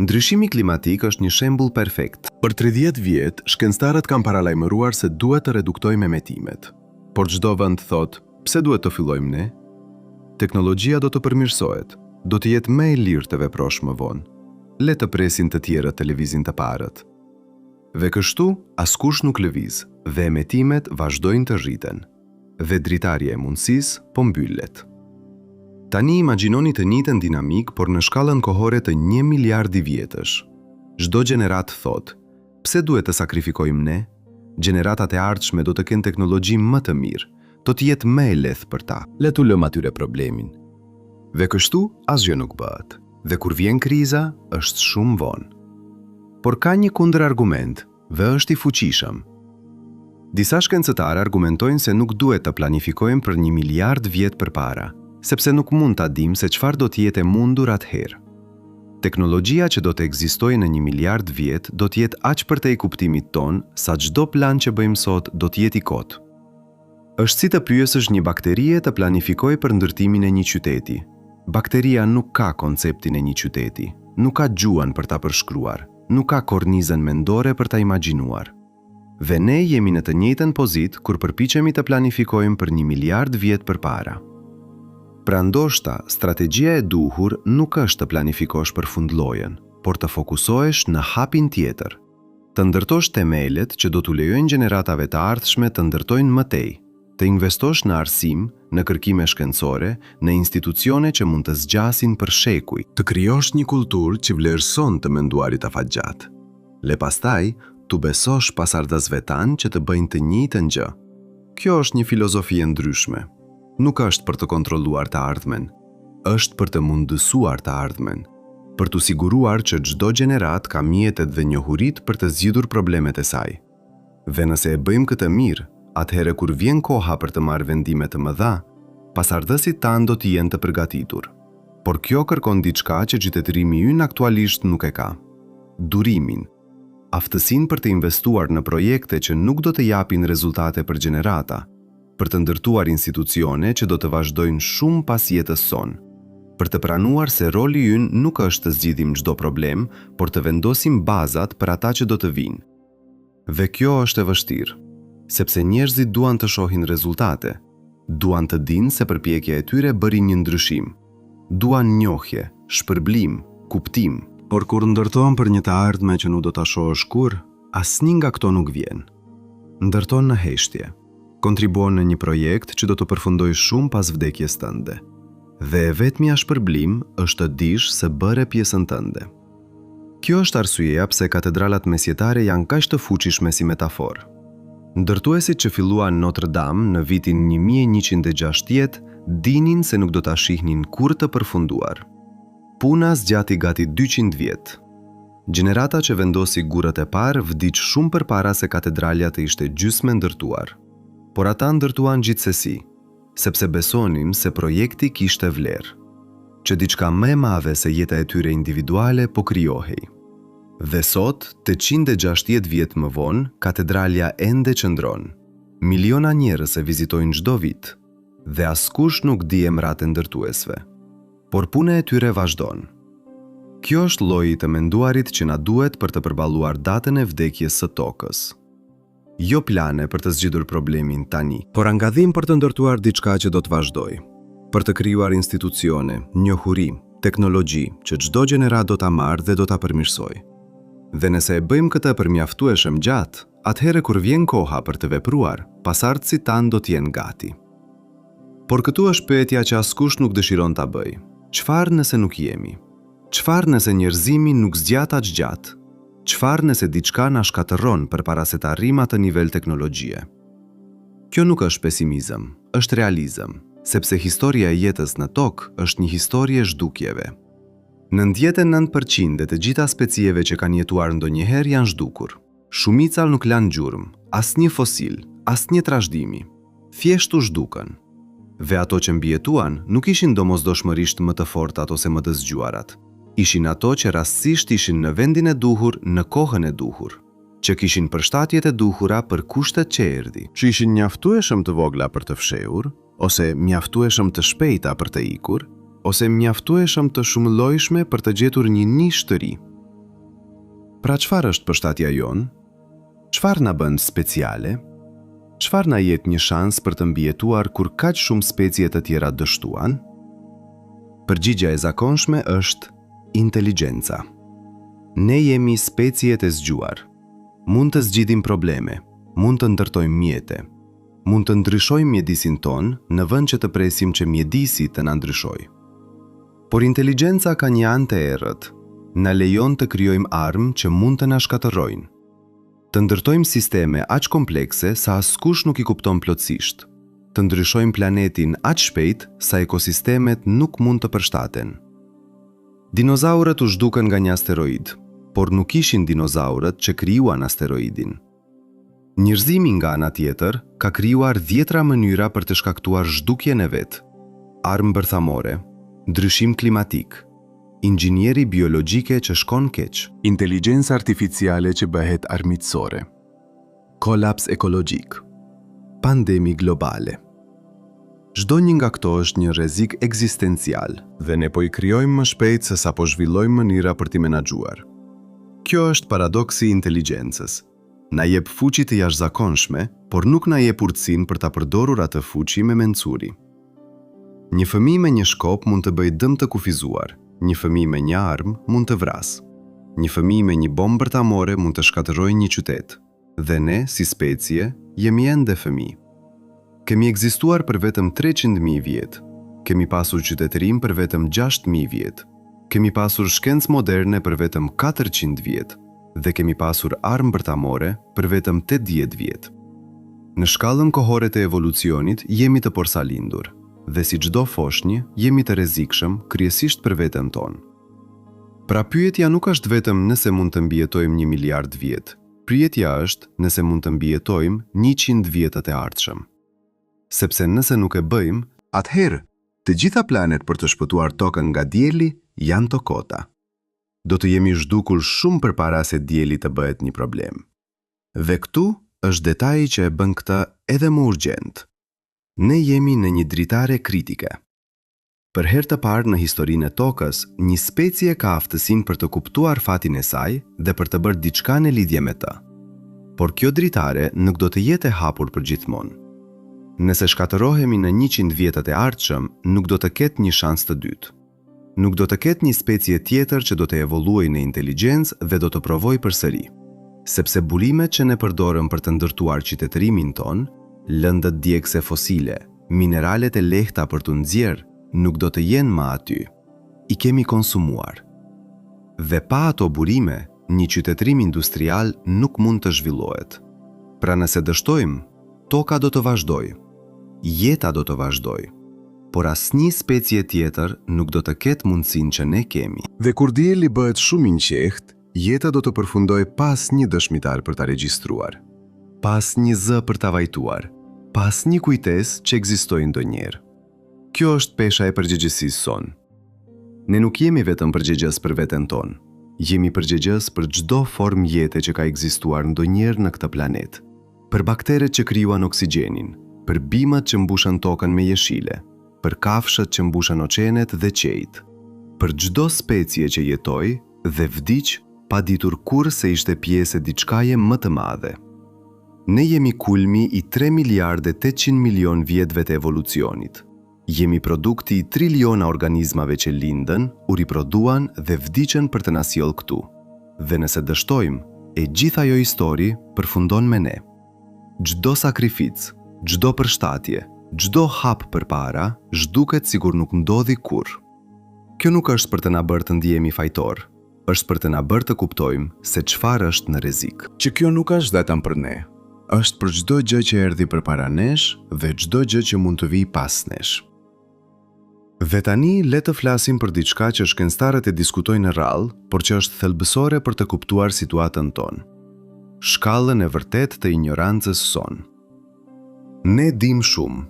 Ndryshimi klimatik është një shembull perfekt. Për 30 vjet, shkencëtarët kanë paralajmëruar se duhet të reduktojmë emetimet. Por çdo vend thotë, pse duhet të fillojmë ne? Teknologjia do të përmirësohet, do të jetë më e lirë të veprosh më vonë. Le të presin të tjerët të lëvizin të parët. Dhe kështu, askush nuk lëviz dhe emetimet vazhdojnë të rriten. Dhe dritarja e mundësisë po mbyllet. Tani imagjinoni të njëjtën dinamikë, por në shkallën kohore të 1 miliardi vjetësh. Çdo gjeneratë thotë, pse duhet të sakrifikojmë ne? Gjeneratat e ardhshme do të kenë teknologji më të mirë, do të jetë më e lehtë për ta. Le t'u lëmë atyre problemin. Dhe kështu asgjë nuk bëhet. Dhe kur vjen kriza, është shumë vonë. Por ka një kundërargument dhe është i fuqishëm. Disa shkencëtarë argumentojnë se nuk duhet të planifikojmë për 1 miliard vjet përpara, sepse nuk mund ta dimë se çfarë do të jetë e mundur atëherë. Teknologjia që do të ekzistojë në 1 miliard vjet do të jetë aq përtej kuptimit tonë sa çdo plan që bëjmë sot do të jetë i kotë. Është si të pyesësh një bakterie të planifikojë për ndërtimin e një qyteti. Bakteria nuk ka konceptin e një qyteti, nuk ka gjuhën për ta përshkruar, nuk ka kornizën mendore për ta imagjinuar. Dhe ne jemi në të njëjtën pozitë kur përpiqemi të planifikojmë për 1 miliard vjet përpara. Pra ndoshta, strategjia e duhur nuk është të planifikosh për fundlojën, por të fokusohesh në hapin tjetër. Të ndërtosh themelet që do t'u lejojnë gjeneratave të ardhshme të ndërtojnë më tej. Të investosh në arsim, në kërkime shkencore, në institucione që mund të zgjasin për shekuj. Të krijosh një kulturë që vlerëson të menduarit afatgjatë. Dhe pastaj, t'u besosh pasardhësve tanë që të bëjnë të njëjtën gjë. Kjo është një filozofi e ndryshme. Nuk është për të kontrolluar të ardhmen, është për të mundësuar të ardhmen, për t'u siguruar që çdo gjeneratë ka mjetet dhe njohuritë për të zgjidhur problemet e saj. Dhe nëse e bëjmë këtë mirë, atëherë kur vjen koha për të marrë vendime të mëdha, pasardhësit tanë do të jenë të përgatitur. Por kjo kërkon diçka që qytetërimi ynë aktualisht nuk e ka. Durimin. Aftësinë për të investuar në projekte që nuk do të japin rezultate për gjenerata, për të ndërtuar institucione që do të vazhdojnë shumë pas jetës sonë, për të pranuar se roli ynë nuk është të zgjidhim çdo problem, por të vendosim bazat për ata që do të vijnë. Dhe kjo është e vështirë, sepse njerëzit duan të shohin rezultate, duan të dinë se përpjekja e tyre bëri një ndryshim, duan njohje, shpërblim, kuptim. Por kur ndërton për një të ardhme që nuk do ta shohësh kurrë, asnjë nga këto nuk vjen. Ndërton në heshtje. Kontribuon në një projekt që do të përfundojë shumë pas vdekjes tënde. Dhe e vetmja shpërblim është të dish se bëre pjesën tënde. Kjo është arsyeja pse katedralat mesjetare janë kaq të fuqishme si metaforë. Ndërtuesit që filluan Notre Dame në vitin 1160 dinin se nuk do ta shihnin kurrë të përfunduar. Puna zgjati gati 200 vjet. Gjenerata që vendosi gurët e parë vdiq shumë përpara se katedralja të ishte gjysmë e ndërtuar. Por ata ndërtuan gjithsesi, sepse besonin se projekti kishte vlerë. Që diçka më e madhe se jeta e tyre individuale po krijohej. Dhe sot, 860 vjet më vonë, katedralja ende qëndron. Miliona njerëz e vizitojnë çdo vit, dhe askush nuk di emrat e ndërtuesve. Por puna e tyre vazhdon. Kjo është lloji i të menduarit që na duhet për të përballuar datën e vdekjes së tokës. Jo plane për të zgjidhur problemin tani, por angazhim për të ndërtuar diçka që do të vazhdojë, për të krijuar institucione, njohuri, teknologji që çdo gjeneratë do ta marrë dhe do ta përmirësojë. Dhe nëse e bëjmë këtë për mjaftueshëm gjatë, atëherë kur vjen koha për të vepruar, pasardhësit tanë do të jenë gati. Por këtu është pyetja që askush nuk dëshiron ta bëjë. Çfarë nëse nuk jemi? Çfarë nëse njerëzimi nuk zgjat aq gjatë? Çfarë nëse diçka na shkatërron përpara se të arrijmë atë nivel teknologjie? Kjo nuk është pesimizëm, është realizëm, sepse historia e jetës në tokë është një histori e zhdukjeve. 99% e të gjitha specieve që kanë jetuar ndonjëherë janë zhdukur. Shumica nuk lanë gjurmë, asnjë fosil, asnjë trashëgimi. Thjesht u zhdukën. Dhe ato që mbijetuan nuk ishin domosdoshmërisht më të fortat ose më të zgjuarat. Ishin ato që rastësisht ishin në vendin e duhur në kohën e duhur, që kishin përshtatjet e duhura për kushtet që erdhi. Që ishin mjaftueshëm të vogla për të fshehur, ose mjaftueshëm të shpejta për të ikur, ose mjaftueshëm të shumëllojshme për të gjetur një nish të ri. Pra çfarë është përshtatja jonë? Çfarë na bën speciale? Çfarë na jep një shans për të mbijetuar kur kaq shumë specie të tjera dështuan? Përgjigja e zakonshme është inteligjenca. Ne jemi speciet e zgjuar. Mund të zgjidhim probleme, mund të ndërtojmë mjete, mund të ndryshojmë mjedisin tonë në vend që të presim që mjedisi të na ndryshojë. Por inteligjenca ka një anë të errët. Na lejon të krijojmë armë që mund të na shkatërrojnë. Të ndërtojmë sisteme aq komplekse sa askush nuk i kupton plotësisht. Të ndryshojmë planetin aq shpejt sa ekosistemet nuk mund të përshtaten. Dinozaurët u zhdukën nga një asteroid, por nuk ishin dinozaurët që krijuan asteroidin. Njerëzimi nga ana tjetër ka krijuar dhjetra mënyra për të shkaktuar zhdukjen e vet. Armë bërthamore, ndryshim klimatik, inxhinieri biologjike që shkon keq, Inteligjencë artificiale që bëhet armiqësore. Kolaps ekologjik, pandemi globale. Çdo një nga këto është një rrezik ekzistencial. Dhe ne po i krijojmë më shpejt se sa po zhvillojmë mënyra për t'i menaxhuar. Kjo është paradoksi i inteligjencës. Na jep fuqi të jashtëzakonshme, por nuk na jep urtësinë për ta përdorur atë fuqi me mençuri. Një fëmijë me një shkop mund të bëjë dëm të kufizuar, një fëmijë me një armë mund të vrasë. Një fëmijë me një bombë bërthamore mund të shkatërrojë një qytet. Dhe ne, si specie, jemi ende fëmijë. Kemi ekzistuar për vetëm 300.000 vjet. Kemi pasur qytetërim për vetëm 6.000 vjet. Kemi pasur shkencë moderne për vetëm 400 vjet dhe kemi pasur armë bërthamore për vetëm 80 vjet. Në shkallën kohore të evolucionit jemi të porsalindur dhe si çdo foshnjë jemi të rrezikshëm kryesisht për veten tonë. Pra pyetja nuk është vetëm nëse mund të mbijetojmë një miliard vjet, pyetja është nëse mund të mbijetojmë 100 vjetët e ardhshëm. Sepse nëse nuk e bëjmë, Atëherë, të gjitha planet për të shpëtuar Tokën nga Dielli janë të kota. Do të jemi zhdukur shumë përpara se Dielli të bëhet një problem. Dhe këtu është detaji që e bën këtë edhe më urgjent. Ne jemi në një dritare kritike. Për herë të parë në historinë e Tokës, një specie ka aftësinë për të kuptuar fatin e saj dhe për të bërë diçka në lidhje me të. Por kjo dritare nuk do të jetë e hapur përgjithmonë. Nëse shkatërrohemi në 100 vjetët e ardhshëm, nuk do të ketë një shans të dytë. Nuk do të ketë një specie tjetër që do të evoluojë në inteligjencë dhe do të provojë përsëri. Sepse burimet që ne përdorëm për të ndërtuar qytetërimin tonë, lëndët djegëse fosile, mineralet e lehta për t'u nxjerrë, nuk do të jenë më aty. I kemi konsumuar. Dhe pa ato burime, një qytetërim industrial nuk mund të zhvillohet. Pra nëse dështojmë, toka do të vazhdojë. Jeta do të vazhdojë. Por asnjë specie tjetër nuk do të ketë mundësinë që ne kemi. Dhe kur dielli bëhet shumë i nxehtë, jeta do të përfundojë pa asnjë dëshmitar për ta regjistruar. Pa asnjë zë për ta vajtuar, pa asnjë kujtesë që ekzistoi ndonjëherë. Kjo është pesha e përgjegjësisë sonë. Ne nuk jemi vetëm përgjegjës për veten tonë. Jemi përgjegjës për çdo formë jete që ka ekzistuar ndonjëherë në këtë planet. Për bakteret që krijuan oksigjenin, për bimët që mbushën tokën me jeshile, për kafshët që mbushën oqeanet dhe qiejt, për çdo specie që jetoi dhe vdiq pa ditur kurrë se ishte pjesë e diçkaje më të madhe. Ne jemi kulmi i 3 miliardë e 800 milion vjetëve të evolucionit. Jemi produkti i triliona organizmave që lindën, u riprodhuan dhe vdiqën për të na sjellë këtu. Dhe nëse dështojmë, e gjithë ajo histori përfundon me ne. Çdo sakrificë, çdo përshtatje, çdo hap përpara zhduket sikur nuk ndodhi kurrë. Kjo nuk është për të na bërë të ndihemi fajtor, është për të na bërë të kuptojmë se çfarë është në rrezik. Që kjo nuk është vetëm për ne, është për çdo gjë që erdhi përpara nesh dhe çdo gjë që mund të vijë pas nesh. Dhe tani le të flasim për diçka që shkencëtarët e diskutojnë rrallë, por që është thelbësore për të kuptuar situatën tonë. Shkallën e vërtetë të injorancës sonë. Ne dimë shumë.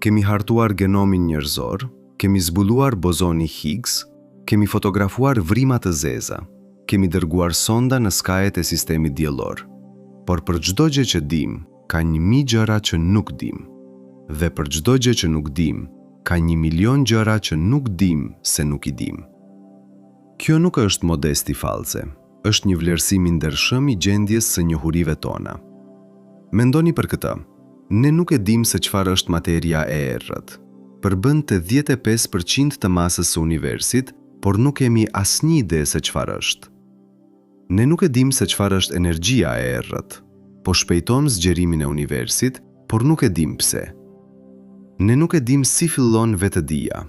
Kemi hartuar genomin njerëzor, kemi zbuluar bozoni Higgs, kemi fotografuar vrima të zeza, kemi dërguar sonda në skajet e sistemit diellor. Por për çdo gjë që dimë, ka një mijë gjëra që nuk dimë. Dhe për çdo gjë që nuk dimë, ka një milion gjëra që nuk dimë se nuk i dimë. Kjo nuk është modesti false, është një vlerësim i ndershëm i gjendjes së njohurive tona. Mendoni për këtë. Ne nuk e dimë se çfarë është materia e errët. Përbën 85% të masës së universit, por nuk kemi asnjë ide se çfarë është. Ne nuk e dimë se çfarë është energjia e errët. Po shpejton zgjerimin e universit, por nuk e dimë pse. Ne nuk e dimë si fillon vetëdija.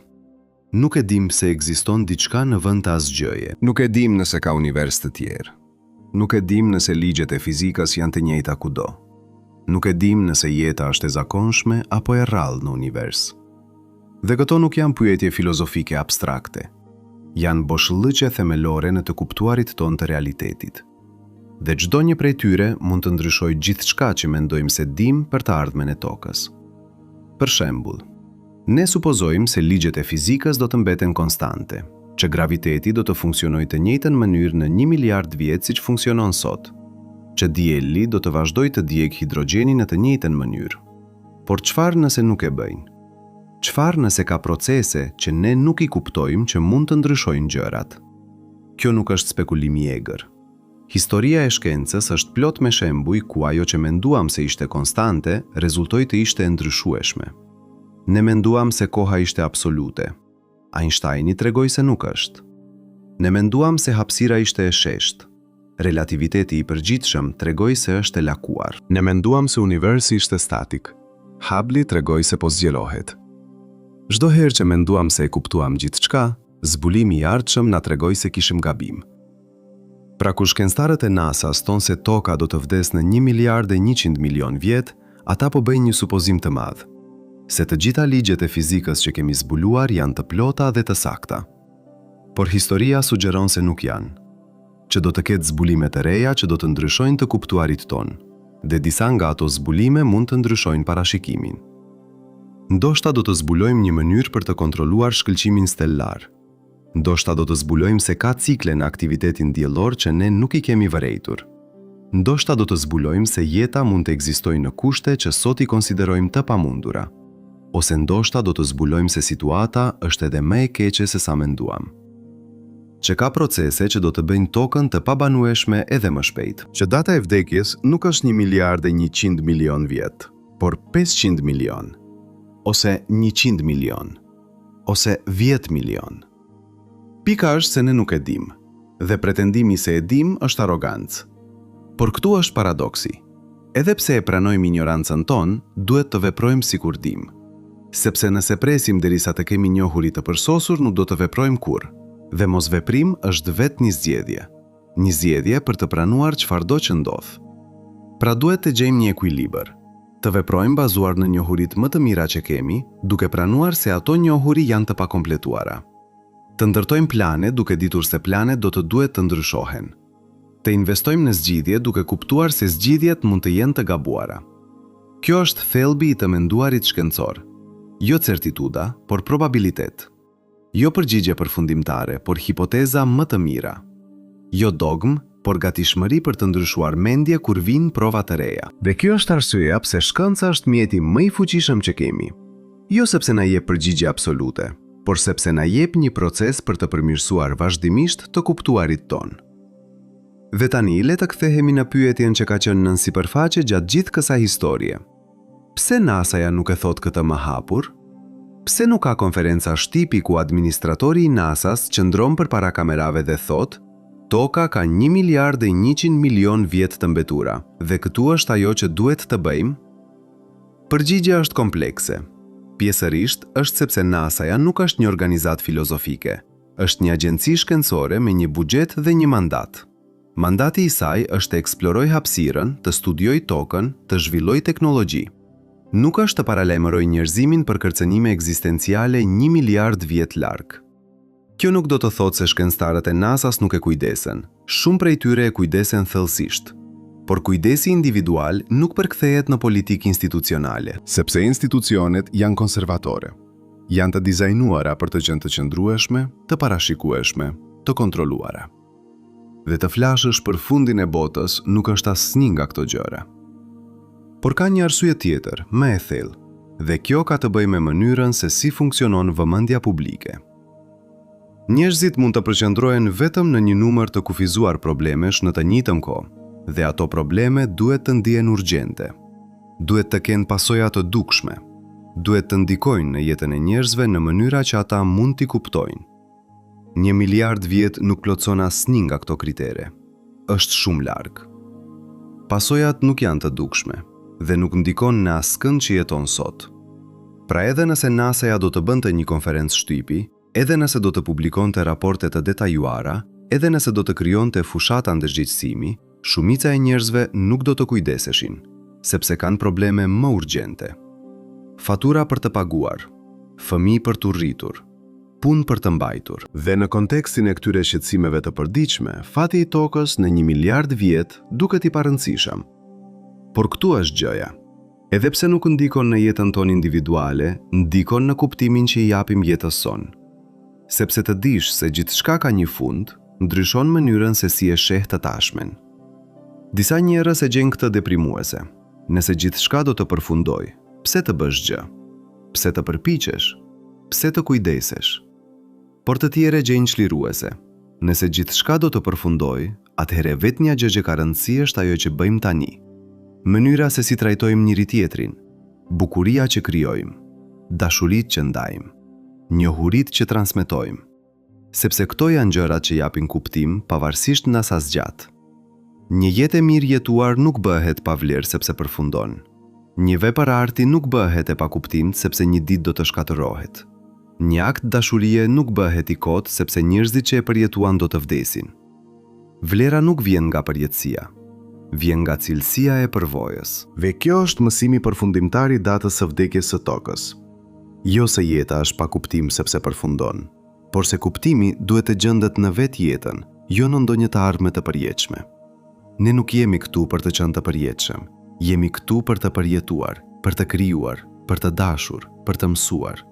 Nuk e dimë pse ekziston diçka në vend të asgjëje. Nuk e dimë nëse ka univers të tjerë. Nuk e dimë nëse ligjet e fizikës janë të njëjta kudo. Nuk e dimë nëse jeta është e zakonshme apo e rrallë në univers. Dhe këto nuk janë pyetje filozofike abstrakte. Janë boshllëqe themelore në të kuptuarit tonë të realitetit. Dhe çdo një prej tyre mund të ndryshojë gjithçka që mendojmë se dimë për të ardhmen e tokës. Për shembull, ne supozojmë se ligjet e fizikës do të mbeten konstante, që graviteti do të funksionojë të njëjtën mënyrë në 1 miliard vjet siç funksionon sot, që dielli do të vazhdojë të djegë hidrogjenin në të njëjtën mënyrë. Por çfarë nëse nuk e bëjnë? Çfarë nëse ka procese që ne nuk i kuptojmë që mund të ndryshojnë gjërat? Kjo nuk është spekulim i egër. Historia e shkencës është plot me shembuj ku ajo që menduam se ishte konstante rezultoi të ishte e ndryshueshme. Ne menduam se koha ishte absolute. Einsteini tregoi se nuk është. Ne menduam se hapësira ishte e sheshtë. Relativiteti i përgjithshëm tregoi se është e lakuar. Ne menduam se universi ishte statik. Hubble tregoi se po zgjerohet. Çdo herë që menduam se e kuptuam gjithçka, zbulimi i ardhshëm na tregoi se kishim gabim. Pra kur shkencëtarët e NASA-s thonë se Toka do të vdesë në një miliard e 100 milionë vjet, ata po bëjnë një supozim të madh. Se të gjitha ligjet e fizikës që kemi zbuluar janë të plota dhe të sakta. Por historia sugjeron se nuk janë. Që do të ketë zbulime të reja që do të ndryshojnë të kuptuarit tonë, dhe disa nga ato zbulime mund të ndryshojnë parashikimin. Ndoshta do të zbulojmë një mënyrë për të kontrolluar shkëlqimin stellar. Ndoshta do të zbulojmë se ka cikle në aktivitetin diellor që ne nuk i kemi vërejtur. Ndoshta do të zbulojmë se jeta mund të ekzistojë në kushte që sot i konsiderojmë të pamundura. Ose ndoshta do të zbulojmë se situata është edhe më e keqe se sa menduam. Që ka procese që do të bëjnë tokën të pabanueshme edhe më shpejt. Që data e vdekjes nuk është 1 miliard e 100 milion vjet, por 500 milion, ose 100 milion, ose 10 milion. Pika është se ne nuk e dimë, dhe pretendimi se e dimë është arrogancë. Por këtu është paradoksi. Edhe pse e pranojmë injorancën tonë, duhet të veprojmë sikur dimë. Sepse nëse presim derisa të kemi njohuri të përsosur, nuk do të veprojmë kurrë. Dhe mosveprim është vetë një zgjedhje. Një zgjedhje për të pranuar çfarëdo që ndodh. Pra duhet të gjejmë një ekuilibër. Të veprojmë bazuar në njohuritë më të mira që kemi, duke pranuar se ato njohuri janë të pakompletuara. Të ndërtojmë plane duke ditur se planet do të duhet të ndryshohen. Të investojmë në zgjidhje duke kuptuar se zgjidhjet mund të jenë të gabuara. Kjo është thelbi i të menduarit shkencor. Jo certituda, por probabilitet. Jo përgjigje përfundimtare, por hipoteza më të mira. Jo dogmë, por gatishmëri për të ndryshuar mendje kur vijnë prova të reja. Dhe kjo është arsyeja pse shkenca është mjeti më i fuqishëm që kemi. Jo sepse na jep përgjigje absolute, por sepse na jep një proces për të përmirësuar vazhdimisht të kuptuarit tonë. Dhe tani le të kthehemi në pyetjen që ka qenë nën sipërfaqe gjatë gjithë kësaj historie. Pse NASA-ja nuk e thotë këtë më hapur? Pse nuk ka konferenca shtypi ku administratori i NASA-s qëndron përpara kamerave dhe thotë, Toka ka 1 miliard e 100 milion vjet të mbetura dhe këtu është ajo që duhet të bëjmë? Përgjigja është komplekse. Pjesërisht është sepse NASA-ja nuk është një organizatë filozofike, është një agjenci shkencore me një buxhet dhe një mandat. Mandati i saj është të eksplorojë hapësirën, të studiojë tokën, të zhvillojë teknologji. Nuk është të paralajmërojë njerëzimin për kërcënime ekzistenciale 1 miliard vjet larg. Kjo nuk do të thotë se shkencëtarët e NASA-s nuk e kujdesen. Shumë prej tyre e kujdesen thellësisht. Por kujdesi individual nuk përkthehet në politikë institucionale. Sepse institucionet janë konservatore. Janë të dizajnuara për të qenë të qëndrueshme, të parashikueshme, të kontrolluara. Dhe të flasësh për fundin e botës nuk është asnjë nga këto gjëra. Por ka një arsye tjetër, më e thellë, dhe kjo ka të bëjë me mënyrën se si funksionon vëmendja publike. Njerëzit mund të përqendrohen vetëm në një numër të kufizuar problemesh në të njëjtën kohë, dhe ato probleme duhet të ndihen urgjente. Duhet të kenë pasoja të dukshme. Duhet të ndikojnë në jetën e njerëzve në mënyra që ata mund t'i kuptojnë. Një miliard vjet nuk plotëson asnjë nga këto kritere. Është shumë larg. Pasojat nuk janë të dukshme dhe nuk ndikon në askënd që jeton sot. Pra edhe nëse NASA-ja do të bënte një konferencë shtypi, edhe nëse do të publikonte raporte të detajuara, edhe nëse do të krijonte fushata ndërgjegjësimi, shumica e njerëzve nuk do të kujdeseshin, sepse kanë probleme më urgjente. Fatura për të paguar, fëmijë për t'u rritur, punë për të mbajtur. Dhe në kontekstin e këtyre shqetësimeve të përditshme, fati i tokës në 1 miliard vjet duket i parëndësishëm. Por këtu është gjëja. Edhe pse nuk ndikon në jetën tonë individuale, ndikon në kuptimin që i japim jetës sonë. Sepse të dish se gjithçka ka një fund, ndryshon mënyrën se si e sheh të tashmen. Disa njerëz e gjejnë këtë deprimuese. Nëse gjithçka do të përfundojë, pse të bësh gjë? Pse të përpiqesh? Pse të kujdesesh? Por të tjerë e gjejnë çliruese. Nëse gjithçka do të përfundojë, atëherë e vetmja gjë që ka rëndësi është ajo që bëjmë tani. Mënyra se si trajtojmë njëri-tjetrin, bukuria që krijojmë, dashuritë që ndajmë, njohuritë që transmetojmë. Sepse këto janë gjërat që japin kuptim pavarësisht nga sa zgjat. Një jetë e mirë jetuar nuk bëhet pa vlerë sepse përfundon. Një vepër arti nuk bëhet e pakuptimtë sepse një ditë do të shkatërrohet. Një akt dashurie nuk bëhet i kotë sepse njerëzit që e përjetuan do të vdesin. Vlera nuk vjen nga përjetësia. Vjen nga cilësia e përvojës. Dhe kjo është mësimi përfundimtar i datës së vdekjes së Tokës. Jo se jeta është pa kuptim sepse përfundon, por se kuptimi duhet të gjendet në vetë jetën, jo në ndonjë të ardhme të përjetshme. Ne nuk jemi këtu për të qenë të përjetshëm, jemi këtu për të përjetuar, për të krijuar, për të dashur, për të mësuar.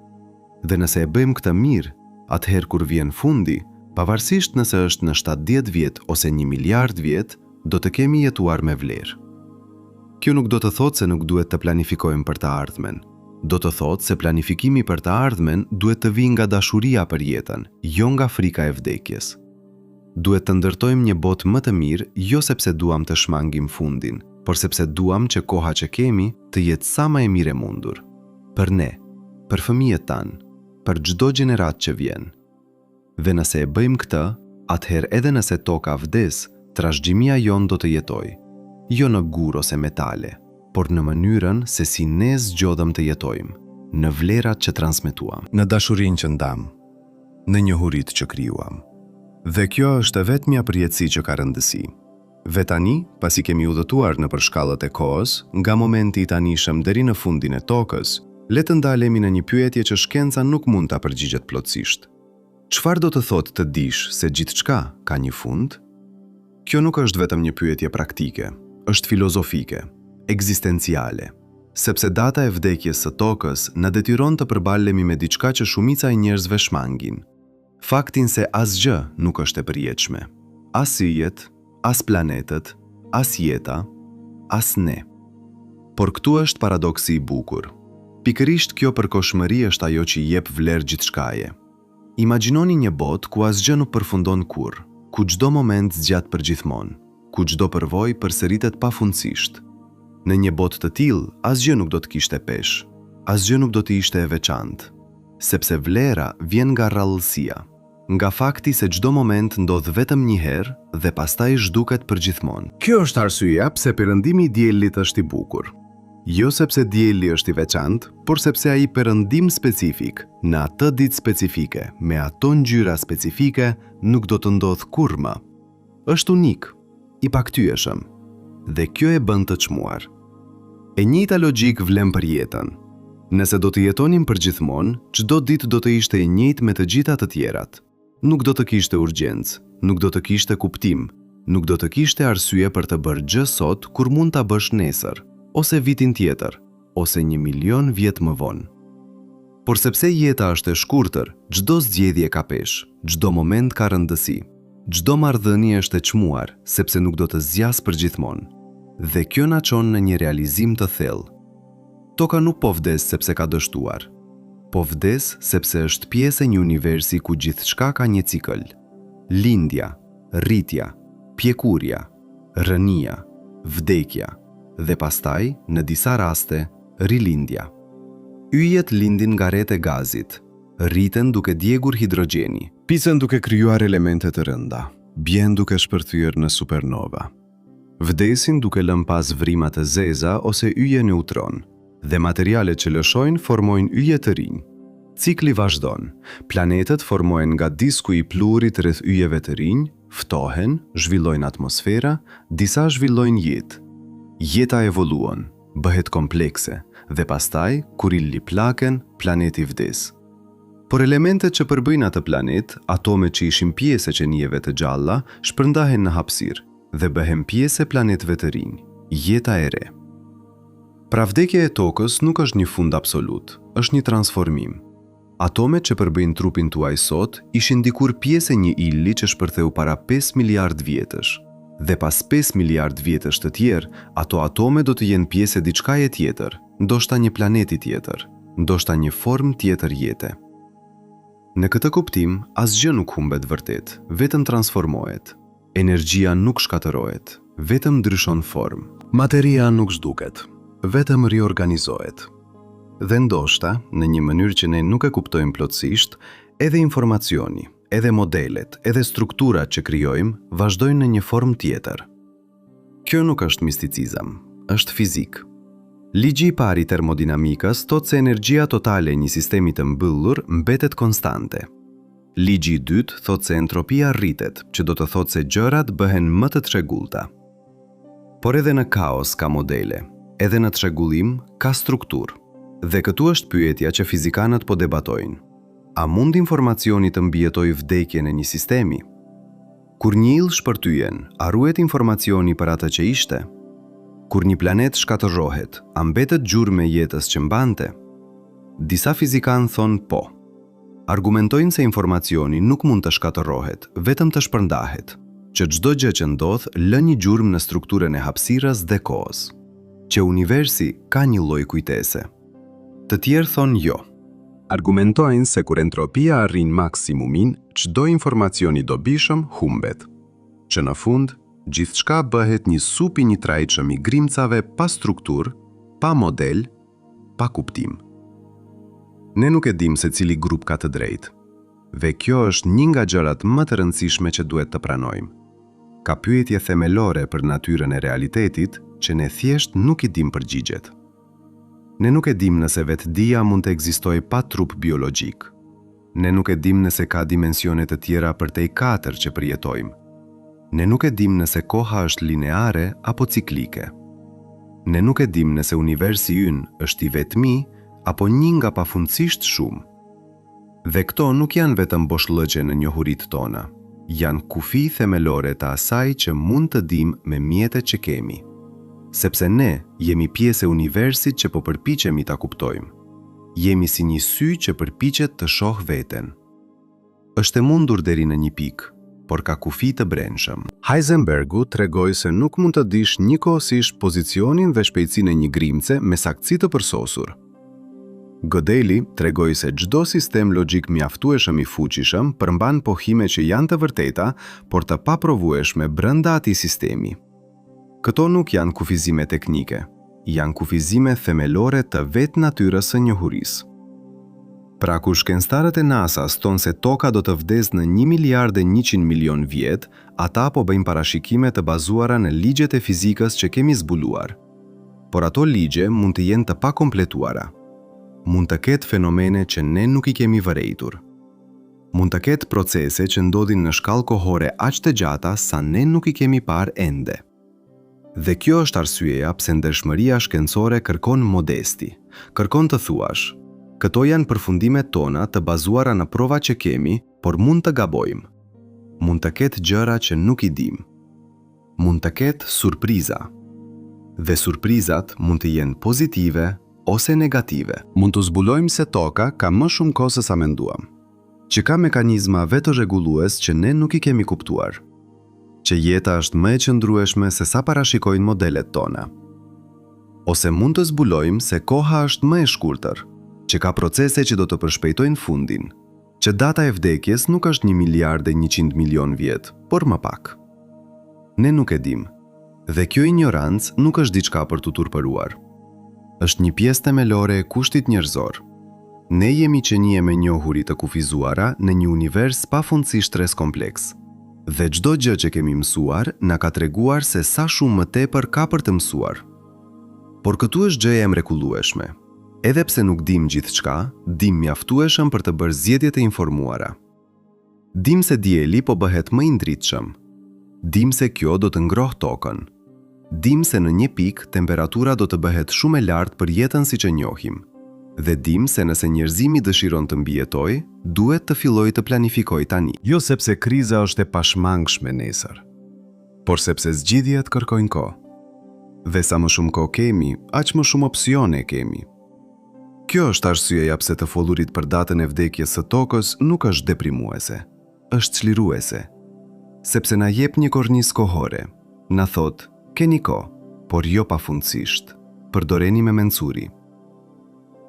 Dhe nëse e bëjmë këtë mirë, atëherë kur vjen fundi, pavarësisht nëse është në 70 vjet ose një miliard vjet, do të kemi jetuar me vlerë. Kjo nuk do të thotë se nuk duhet të planifikojmë për të ardhmen. Do të thotë se planifikimi për të ardhmen duhet të vijë nga dashuria për jetën, jo nga frika e vdekjes. Duhet të ndërtojmë një botë më të mirë jo sepse duam të shmangim fundin, por sepse duam që koha që kemi të jetë sa më e mirë e mundur. Për ne, për fëmijët tanë, për çdo gjeneratë që vjen. Dhe nëse e bëjmë këtë, atëherë edhe nëse toka vdes, trashëgimia jonë do të jetojë. Jo në gurë ose metale, por në mënyrën se si ne zgjodhëm të jetojmë, në vlerat që transmetuam. Në dashurinë që ndamë, në njohuritë që krijuam. Dhe kjo është e vetmja përjetësi që ka rëndësi. Dhe tani, pasi kemi udhëtuar nëpër shkallët e kohës, nga momenti i tanishëm deri në fundin e tokës, le të ndalemi në një pyetje që shkenca nuk mund ta përgjigjet plotësisht. Çfarë do të thotë të dish se gjithçka ka një fund? Kjo nuk është vetëm një pyetje praktike, është filozofike, ekzistenciale. Sepse data e vdekjes së tokës na detyron të përballemi me diçka që shumica e njerëzve shmangin. Faktin se asgjë nuk është e përjetshme. As yjet, as planetët, as jeta, as ne. Por këtu është paradoksi i bukur. Pikërisht kjo përkohshmëri është ajo që i jep vlerë gjithçkaje. Imagjinoni një botë ku asgjë nuk përfundon kurrë, ku çdo moment zgjat përgjithmonë, ku çdo përvojë përsëritet pafundësisht. Në një botë të tillë, asgjë nuk do të kishte peshë, asgjë nuk do të ishte e veçantë. Sepse vlera vjen nga rrallësia, nga fakti se çdo moment ndodh vetëm një herë dhe pastaj zhduket përgjithmonë. Kjo është arsyeja pse perëndimi i diellit është i bukur. Jo sepse dielli është i veçantë, por sepse ai perëndim specifik, në atë ditë specifike, me ato ngjyra specifike, nuk do të ndodhë kurrë më. Është unik, i pakthyeshëm, dhe kjo e bën të çmuar. E njëjta logjikë vlen për jetën. Nëse do të jetonim përgjithmonë, çdo ditë do të ishte e njëjtë me të gjitha të tjerat. Nuk do të kishte urgjencë, nuk do të kishte kuptim, nuk do të kishte arsye për të bërë gjë sot kur mund ta bësh nesër, ose vitin tjetër, ose një milion vjet më vonë. Por sepse jeta është e shkurtër, çdo zgjedhje ka peshë, çdo moment ka rëndësi. Çdo marrëdhënie është e çmuar, sepse nuk do të zgjasë përgjithmonë. Dhe kjo na çon në një realizim të thellë. Toka nuk po vdes sepse ka dështuar. Po vdes sepse është pjesë e një universi ku gjithçka ka një cikël. Lindja, rritja, pjekuria, rënia, vdekja dhe pastaj, në disa raste, rilindja. Yjet lindin nga retë e gazit, rriten duke djegur hidrogjeni. Piqen duke krijuar elemente të rënda, bien duke shpërthyer në supernova. Vdesin duke lënë pas vrima të zeza ose yje neutron, dhe materialet që lëshojnë formojnë yje të rinj. Cikli vazhdon. Planetët formohen nga disku i pluhurit rreth yjeve të rinj, ftohen, zhvillojnë atmosfera, disa zhvillojnë jetë. Jeta evoluon, bëhet komplekse, dhe pastaj, kur ylli plaken, planeti vdes. Por elementet që përbëjnë atë planet, atomet që ishin pjesë e qenieve të gjalla, shpërndahen në hapësirë dhe bëhen pjesë e planetëve të rinj, jeta e re. Pra vdekja e Tokës nuk është një fund absolut, është një transformim. Atomet që përbëjnë trupin tuaj sot ishin dikur pjesë e një ylli që shpërtheu para 5 miliardë vjetësh. Dhe pas 5 miliardë vjetësh të tjerë, ato atome do të jenë pjesë e diçkaje tjetër, ndoshta një planeti tjetër, ndoshta një formë tjetër jete. Në këtë kuptim, asgjë nuk humbet vërtet, vetëm transformohet. Energjia nuk shkatërrohet, vetëm ndryshon formë. Materia nuk zhduket, vetëm riorganizohet. Dhe ndoshta, në një mënyrë që ne nuk e kuptojmë plotësisht, edhe informacioni, Edhe modelet, edhe strukturat që krijojmë, vazhdojnë në një formë tjetër. Kjo nuk është misticizëm, është fizikë. Ligji i parë i termodinamikës thotë se energjia totale e një sistemi të mbyllur mbetet konstante. Ligji i dytë thotë se entropia rritet, që do të thotë se gjërat bëhen më të çrregullta. Por edhe në kaos ka modele, edhe në çrregullim ka strukturë. Dhe këtu është pyetja që fizikanët po debatojnë. A mund informacioni të mbijetojë vdekjen e një sistemi? Kur një yll shpërtyen, a ruhet informacioni për atë që ishte? Kur një planet shkatërrohet, a mbetet gjurmë e jetës që mbante? Disa fizikanë thonë po. Argumentojnë se informacioni nuk mund të shkatërrohet, vetëm të shpërndahet, që çdo gjë që ndodh lë një gjurmë në strukturën e hapësirës dhe kohës. Që universi ka një lloj kujtese. Të tjerë thonë jo. Argumentojnë se kur entropia arrin maksimumin, çdo informacion i dobishëm humbet. Që në fund, gjithçka bëhet një sup i njëtrajtshëm i grimcave pa strukturë, pa model, pa kuptim. Ne nuk e dimë se cili grup ka të drejtë. Dhe kjo është një nga gjërat më të rëndësishme që duhet të pranojmë. Ka pyetje themelore për natyrën e realitetit që ne thjesht nuk i dimë përgjigjet. Ne nuk e dimë nëse vetëdija mund të ekzistojë pa trup biologjik. Ne nuk e dimë nëse ka dimensione të tjera përtej katër që përjetojmë. Ne nuk e dimë nëse koha është lineare apo ciklike. Ne nuk e dimë nëse universi ynë është i vetmi apo një nga pafundësisht shumë. Dhe këto nuk janë vetëm boshllëqe në njohuritë tona, janë kufij themelore të asaj që mund të dimë me mjetet që kemi. Sepse ne jemi pjesë e universit që po përpiqemi ta kuptojmë. Jemi si një sy që përpiqet të shohë veten. Është e mundur deri në një pikë, por ka kufij të brendshëm. Heisenbergu tregoi se nuk mund të dish njëkohësisht pozicionin dhe shpejtësinë e një grimce me saktësi të përsosur. Gödeli tregoi se çdo sistem logjik mjaftueshëm i fuqishëm përmban pohime që janë të vërteta, por të paprovueshme brenda atij sistemi. Këto nuk janë kufizime teknike, janë kufizime themelore të vetë natyrës së njohurisë. Pra kur shkencëtarët e NASA-s thonë se Toka do të vdesë në një miliard e 100 milionë vjet, ata po bëjnë parashikime të bazuara në ligjet e fizikës që kemi zbuluar. Por ato ligje mund të jenë të pakompletuara. Mund të ketë fenomene që ne nuk i kemi vërejtur. Mund të ketë procese që ndodhin në shkallë kohore aq të gjata sa ne nuk i kemi parë ende. Dhe kjo është arsyeja pse ndershmëria shkencore kërkon modesti. Kërkon të thuash, këto janë përfundimet tona të bazuara në prova që kemi, por mund të gabojmë. Mund të ketë gjëra që nuk i dimë. Mund të ketë surpriza. Dhe surprizat mund të jenë pozitive ose negative. Mund të zbulojmë se Toka ka më shumë kohë se sa menduam. Që ka mekanizma vetërregullues që ne nuk i kemi kuptuar. Që jeta është më e qëndrueshme se sa parashikojnë modelet tona. Ose mund të zbulojmë se koha është më e shkurtër, që ka procese që do të përshpejtojnë fundin, që data e vdekjes nuk është një miliard e 100 milion vjet, por më pak. Ne nuk e dimë. Dhe kjo injorancë nuk është diçka për t'u turpëruar. Është një pjesë themelore e kushtit njerëzor. Ne jemi qenie me njohuri të kufizuara në një univers pafundësisht stres kompleks. Dhe çdo gjë që kemi mësuar na ka treguar se sa shumë më tepër ka për të mësuar. Por këtu është gjëja e mrekullueshme. Edhe pse nuk dimë gjithçka, dimë mjaftueshëm për të bërë zgjedhje të informuara. Dimë se dielli po bëhet më i ndritshëm. Dimë se kjo do të ngrohë tokën. Dimë se në një pikë temperatura do të bëhet shumë e lartë për jetën siç e njohim. Dhe dimë se nëse njerëzimi dëshiron të mbijetojë, duhet të fillojë të planifikojë tani. Jo sepse kriza është e pashmangshme nesër, por sepse zgjidhjet kërkojnë kohë. Dhe sa më shumë kohë kemi, aq më shumë opsione kemi. Kjo është arsyeja pse të folurit për datën e vdekjes së tokës nuk është deprimuese, është çliruese. Sepse na jep një kornizë kohore, na thotë, keni kohë, por jo pafundësisht. Përdoreni me mençuri.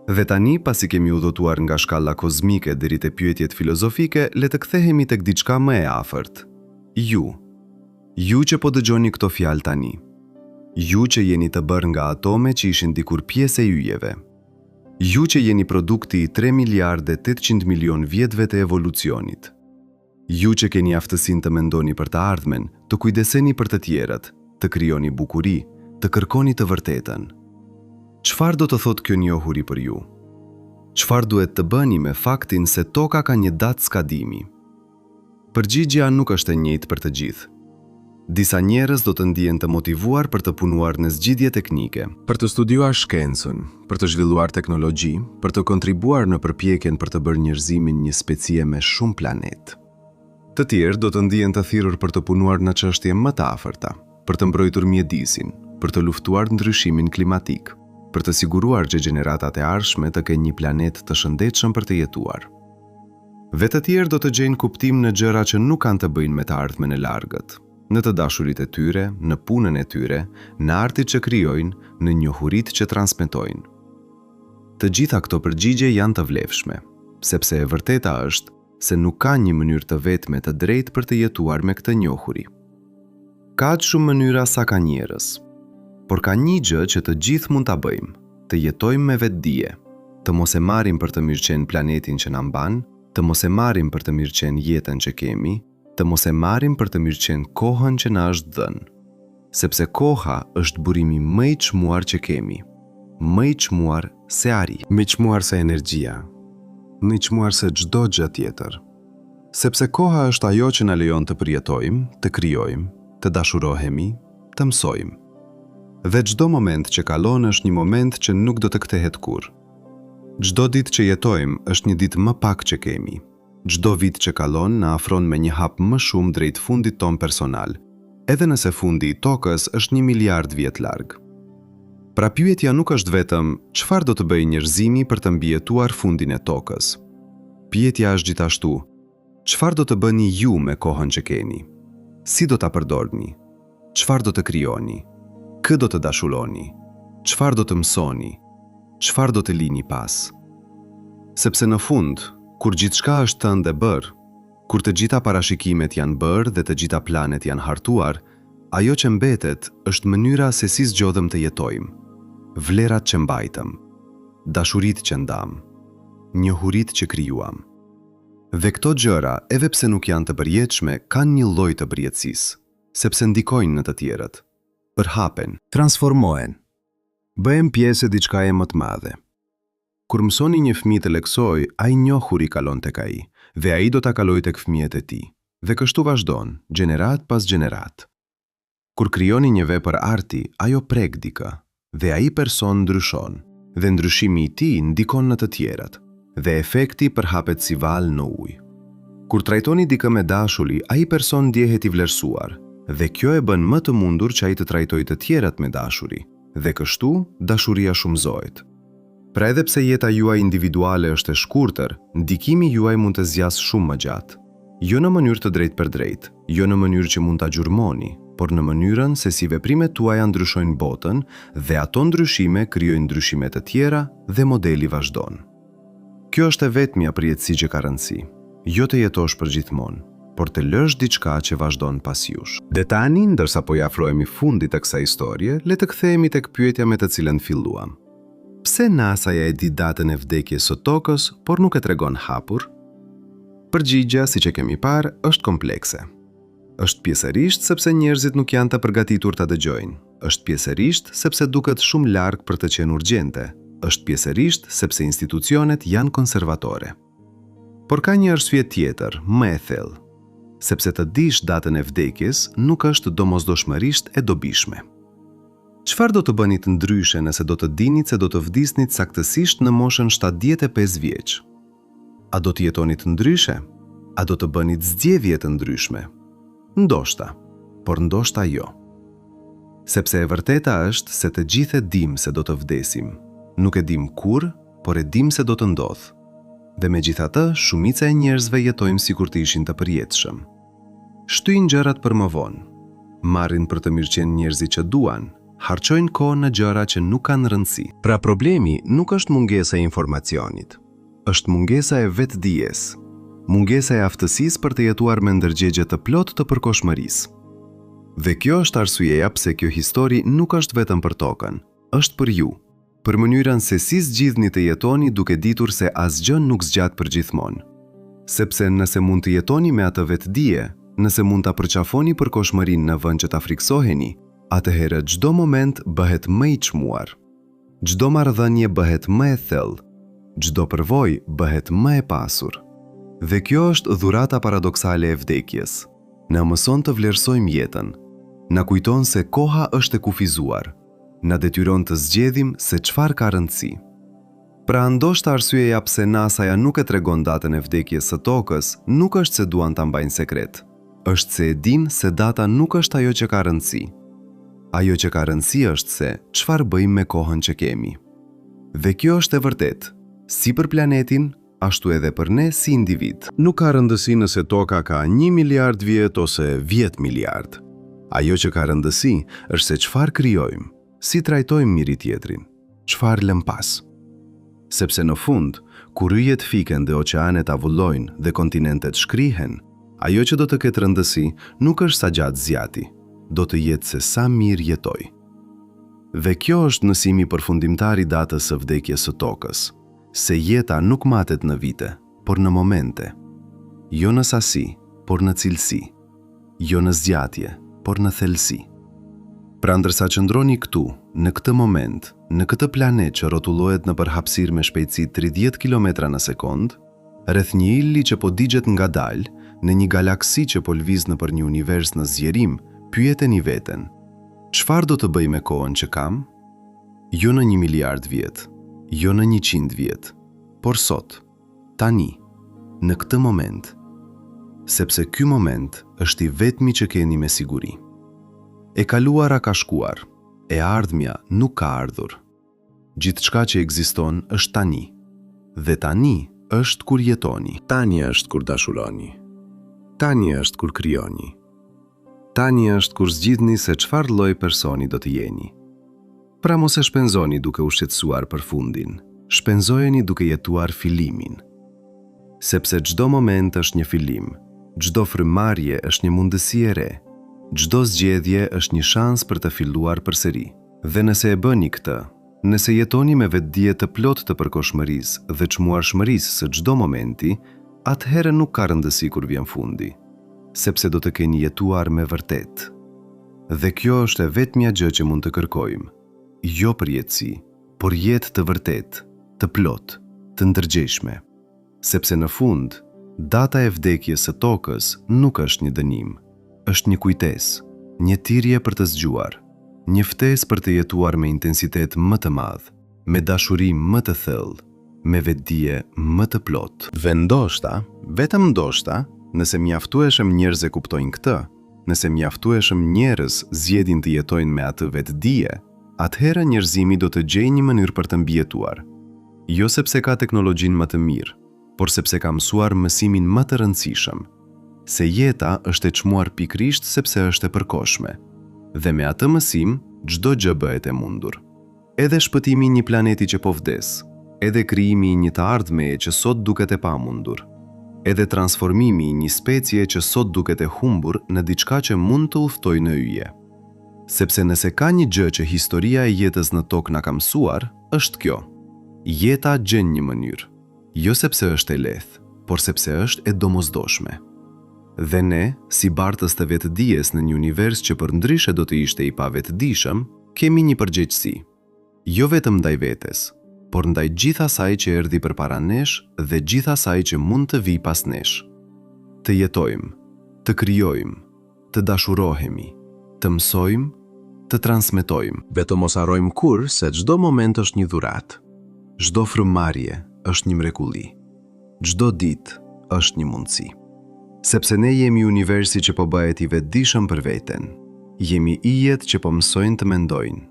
Dhe tani, pasi kemi udhëtuar nga shkalla kozmike deri te pyetjet filozofike, le të kthehemi tek diçka më e afërt. Ju. Ju që po dëgjoni këto fjalë tani. Ju që jeni të bërë nga atome që ishin dikur pjesë e yjeve. Ju që jeni produkti i 3 miliardë e 800 milion vjetëve të evolucionit. Ju që keni aftësinë të mendoni për të ardhmen, të kujdeseni për të tjerët, të krijoni bukuri, të kërkoni të vërtetën. Çfarë do të thotë kjo njohuri për ju? Çfarë duhet të bëni me faktin se Toka ka një datë skadimi? Përgjigja nuk është e njëjtë për të gjithë. Disa njerëz do të ndihen të motivuar për të punuar në zgjidhje teknike. Për të studiuar shkencën, për të zhvilluar teknologji, për të kontribuar në përpjekjen për të bërë njerëzimin një specie me shumë planetë. Të tjerë do të ndihen të thirrur për të punuar në çështje më të afërta, për të mbrojtur mjedisin, për të luftuar ndryshimin klimatik, për të siguruar që gjeneratat e ardhshme të kenë një planet të shëndetshëm për të jetuar. Dhe të tjerë do të gjejnë kuptim në gjëra që nuk kanë të bëjnë me të ardhmen e largët, në të dashurit e tyre, në punën e tyre, në artit që krijojnë, në njohuritë që transmetojnë. Të gjitha këto përgjigje janë të vlefshme, sepse e vërteta është se nuk ka një mënyrë të vetme të drejtë për të jetuar me këtë njohuri. Ka aq shumë mënyra sa ka njerëz. Por ka një gjë që të gjithë mund ta bëjmë, të jetojmë me vetëdije, të mos e marrim për të mirëqenë planetin që na mban, të mos e marrim për të mirëqenë jetën që kemi, të mos e marrim për të mirëqenë kohën që na është dhënë. Sepse koha është burimi më i çmuar që kemi, më i çmuar se ari. Më i çmuar se energjia, më i çmuar se çdo gjë tjetër. Sepse koha është ajo që na lejon të përjetojmë, të krijojmë, të dashurohemi, të mësojmë. Dhe çdo moment që kalon është një moment që nuk do të kthehet kurrë. Çdo ditë që jetojmë është një ditë më pak që kemi. Çdo vit që kalon na afron me një hap më shumë drejt fundit tonë personal, edhe nëse fundi i Tokës është një miliard vjet larg. Pra pyetja nuk është vetëm çfarë do të bëjë njerëzimi për të mbijetuar fundin e Tokës. Pyetja është gjithashtu, çfarë do të bëni ju me kohën që keni? Si do ta përdorni? Çfarë do të krijoni? Kë do të dashuroni? Çfarë do të mësoni? Çfarë do të lini pas? Sepse në fund, kur gjithçka është thënë dhe bërë, kur të gjitha parashikimet janë bërë dhe të gjitha planet janë hartuar, ajo që mbetet është mënyra se si zgjodhëm të jetojmë, vlerat që mbajtëm, dashuritë që ndamë, njohuritë që krijuam. Dhe këto gjëra, edhe pse nuk janë të përjetshme, kanë një lloj të përjetësisë, sepse ndikojnë në të tjerët. Përhapen. Transformohen. Bëhen pjesë e diçkaje më të madhe. Kur mësoni një fëmijë të lexojë, ai njohuri kalon tek ai, dhe ai do ta kalojë tek fëmijët e tij. Dhe kështu vazhdon, gjeneratë pas gjeneratë. Kur krijoni një vepër arti, ajo prek dikë, dhe ai person ndryshon, dhe ndryshimi i tij ndikon në të tjerët, dhe efekti përhapet si valë në ujë. Kur trajtoni dikë me dashuri, ai person ndjehet i vlerësuar, dhe kjo e bën më të mundur që ai të trajtojë të tjerët me dashuri, dhe kështu dashuria shumëzohet. Pra edhe pse jeta juaj individuale është e shkurtër, ndikimi juaj mund të zgjasë shumë më gjatë. Jo në mënyrë të drejtpërdrejtë, jo në mënyrë që mund ta gjurmoni, por në mënyrën se si veprimet tuaja ndryshojnë botën dhe ato ndryshime krijojnë ndryshime të tjera dhe modeli vazhdon. Kjo është e vetmja përjetësi që ka rëndësi. Jo të jetosh përgjithmonë, por të lësh diçka që vazhdon pas jush. Dhe tani, ndërsa po i afrohemi fundit të kësaj historie, le të kthehemi tek pyetja me të cilën filluam. Pse NASA-ja e di datën e vdekjes së Tokës, por nuk e tregon hapur? Përgjigja, siç e kemi parë, është komplekse. Është pjesërisht sepse njerëzit nuk janë të përgatitur ta dëgjojnë, është pjesërisht sepse duket shumë larg për të qenë urgjente, është pjesërisht sepse institucionet janë konservatore. Por ka një arsye tjetër, më e thellë. Sepse të dish datën e vdekjes nuk është domosdoshmërisht e dobishme. Çfarë do të bënit ndryshe nëse do të dinit se do të vdisnit saktësisht në moshën 75 vjeç? A do të jetonit ndryshe? A do të bënit zgjedhje të ndryshme? Ndoshta, por ndoshta jo. Sepse e vërteta është se të gjithë e dimë se do të vdesim. Nuk e dimë kur, por e dimë se do të ndodhë. Dhe megjithatë, shumica e njerëzve jetojnë sikur të ishin të përjetshëm. Shtyjnë gjërat për më vonë. Marrin për të mirëqenë njerëzit që duan, harxhojnë kohë në gjëra që nuk kanë rëndësi. Pra problemi nuk është mungesa e informacionit. Është mungesa e vetëdijes. Mungesa e aftësisë për të jetuar me ndërgjegje të plotë të përkohshmërisë. Dhe kjo është arsyeja pse kjo histori nuk është vetëm për tokën, është për ju, për mënyrën se si zgjidhni të jetoni duke ditur se asgjë nuk zgjat përgjithmonë. Sepse nëse mund të jetoni me atë vetëdije, nëse mund ta përqafoni përkohshmërinë në vend që ta frikësoheni, atëherë çdo moment bëhet më i çmuar. Çdo marrëdhënie bëhet më e thellë, çdo përvojë bëhet më e pasur. Dhe kjo është dhurata paradoksale e vdekjes. Na mëson të vlerësojmë jetën. Na kujton se koha është e kufizuar. Na detyron të zgjedhim se çfarë ka rëndësi. Pra ndoshta arsyeja pse NASA-ja nuk e tregon datën e vdekjes së Tokës nuk është se duan ta mbajnë sekret. Është se e dinë se data nuk është ajo që ka rëndësi. Ajo që ka rëndësi është se çfarë bëjmë me kohën që kemi. Dhe kjo është e vërtetë, si për planetin, ashtu edhe për ne si individë. Nuk ka rëndësi nëse Toka ka një miliard vjet ose 10 miliard. Ajo që ka rëndësi është se çfarë krijojmë, si trajtojmë njëri-tjetrin, çfarë lëmë pas. Sepse në fund, kur yjet fiken dhe oqeanet avullojnë dhe kontinentet shkrihen, ajo që do të ketë rëndësi nuk është sa gjatë zgjati, do të jetë se sa mirë jetoi. Dhe kjo është mësimi përfundimtar i datës së vdekjes së Tokës, se jeta nuk matet në vite, por në momente. Jo në sasi, por në cilësi. Jo në zgjatje, por në thellësi. Pra ndërsa qëndroni këtu, në këtë moment, në këtë planet që rrotullohet nëpër hapësirë me shpejtësi 30 kilometra në sekondë, rreth një ylli që po digjet ngadalë, në një galaksi që po lëviz nëpër një univers në zgjerim, pyeteni veten: Çfarë do të bëj me kohën që kam? Jo në një miliard vjet, jo në 100 vjet, por sot, tani, në këtë moment. Sepse ky moment është i vetmi që keni me siguri. E kaluara ka shkuar, e ardhmja nuk ka ardhur. Gjithçka që ekziston është tani. Dhe tani është kur jetoni. Tani është kur dashuroni. Tani është kur krijoni. Tani është kur zgjidhni se çfarë lloj personi do të jeni. Pra mos e shpenzoni duke u shqetësuar për fundin, shpenzojeni duke jetuar fillimin. Sepse çdo moment është një fillim, çdo frymëmarrje është një mundësi e re, çdo zgjedhje është një shans për të filluar përsëri. Dhe nëse e bëni këtë, nëse jetoni me vetëdije të plotë të përkohshmërisë dhe çmuarshmërisë së çdo momenti, atëherë nuk ka rëndësi kur vjen fundi, sepse do të keni jetuar me vërtetë. Dhe kjo është e vetmja gjë që mund të kërkojmë, jo përjetësi, por jetë të vërtetë, të plotë, të ndërgjegjshme. Sepse në fund, data e vdekjes së tokës nuk është një dënim, është një kujtesë, një thirrje për të zgjuar, një ftesë për të jetuar me intensitet më të madh, me dashuri më të thellë, me vetëdije më të plotë. Dhe ndoshta, vetëm ndoshta, nëse mjaftueshëm njerëz e kuptojnë këtë, nëse mjaftueshëm njerëz zgjedhin të jetojnë me atë vetëdije, atëherë njerëzimi do të gjejë një mënyrë për të mbijetuar. Jo sepse ka teknologjinë më të mirë, por sepse ka mësuar mësimin më të rëndësishëm, se jeta është e çmuar pikërisht sepse është e përkohshme. Dhe me atë mësim, çdo gjë bëhet e mundur. Edhe shpëtimi i një planeti që po vdes, edhe krijimi i një të ardhmeje që sot duket e pamundur, edhe transformimi i një specie që sot duket e humbur në diçka që mund të udhëtojë në yje. Sepse nëse ka një gjë që historia e jetës në tokë na ka mësuar, është kjo. Jeta gjen një mënyrë. Jo sepse është e lehtë, por sepse është e domosdoshme. Dhe ne, si bartës të vetëdijes në një univers që përndryshe do të ishte i pavetëdijshëm, kemi një përgjegjësi. Jo vetëm ndaj vetes, por ndaj gjithë asaj që erdhi përpara nesh dhe gjithë asaj që mund të vijë pas nesh. Të jetojmë, të krijojmë, të dashurohemi, të mësojmë, të transmetojmë. Dhe të mos harrojmë kurrë se çdo moment është një dhuratë. Çdo frymëmarrje është një mrekulli. Çdo ditë është një mundësi. Sepse ne jemi universi që po bëhet i vetëdijshëm për veten. Jemi yjet që po mësojnë të mendojnë.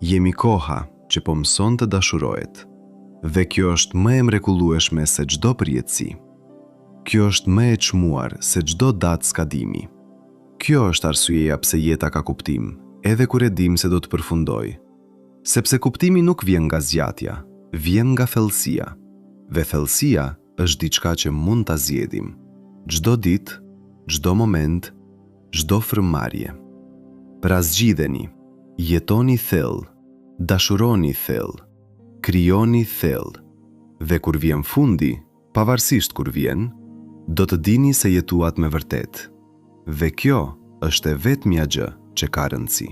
Jemi koha që po mëson të dashurohet. Dhe kjo është më e mrekullueshme se çdo përjetësi. Kjo është më e çmuar se çdo datë skadimi. Kjo është arsyeja pse jeta ka kuptim, edhe kur e dimë se do të përfundojë. Sepse kuptimi nuk vjen nga zgjatja, vjen nga thellësia. Dhe thellësia është diçka që mund ta zgjedhim. Çdo ditë, çdo moment, çdo frymëmarrje. Pra zgjidheni, jetoni thellë, dashuroni thellë, krijoni thellë. Dhe kur vjen fundi, pavarësisht kur vjen, Do të dini se jetuat me vërtetë. Dhe kjo është e vetmja gjë që ka rëndësi.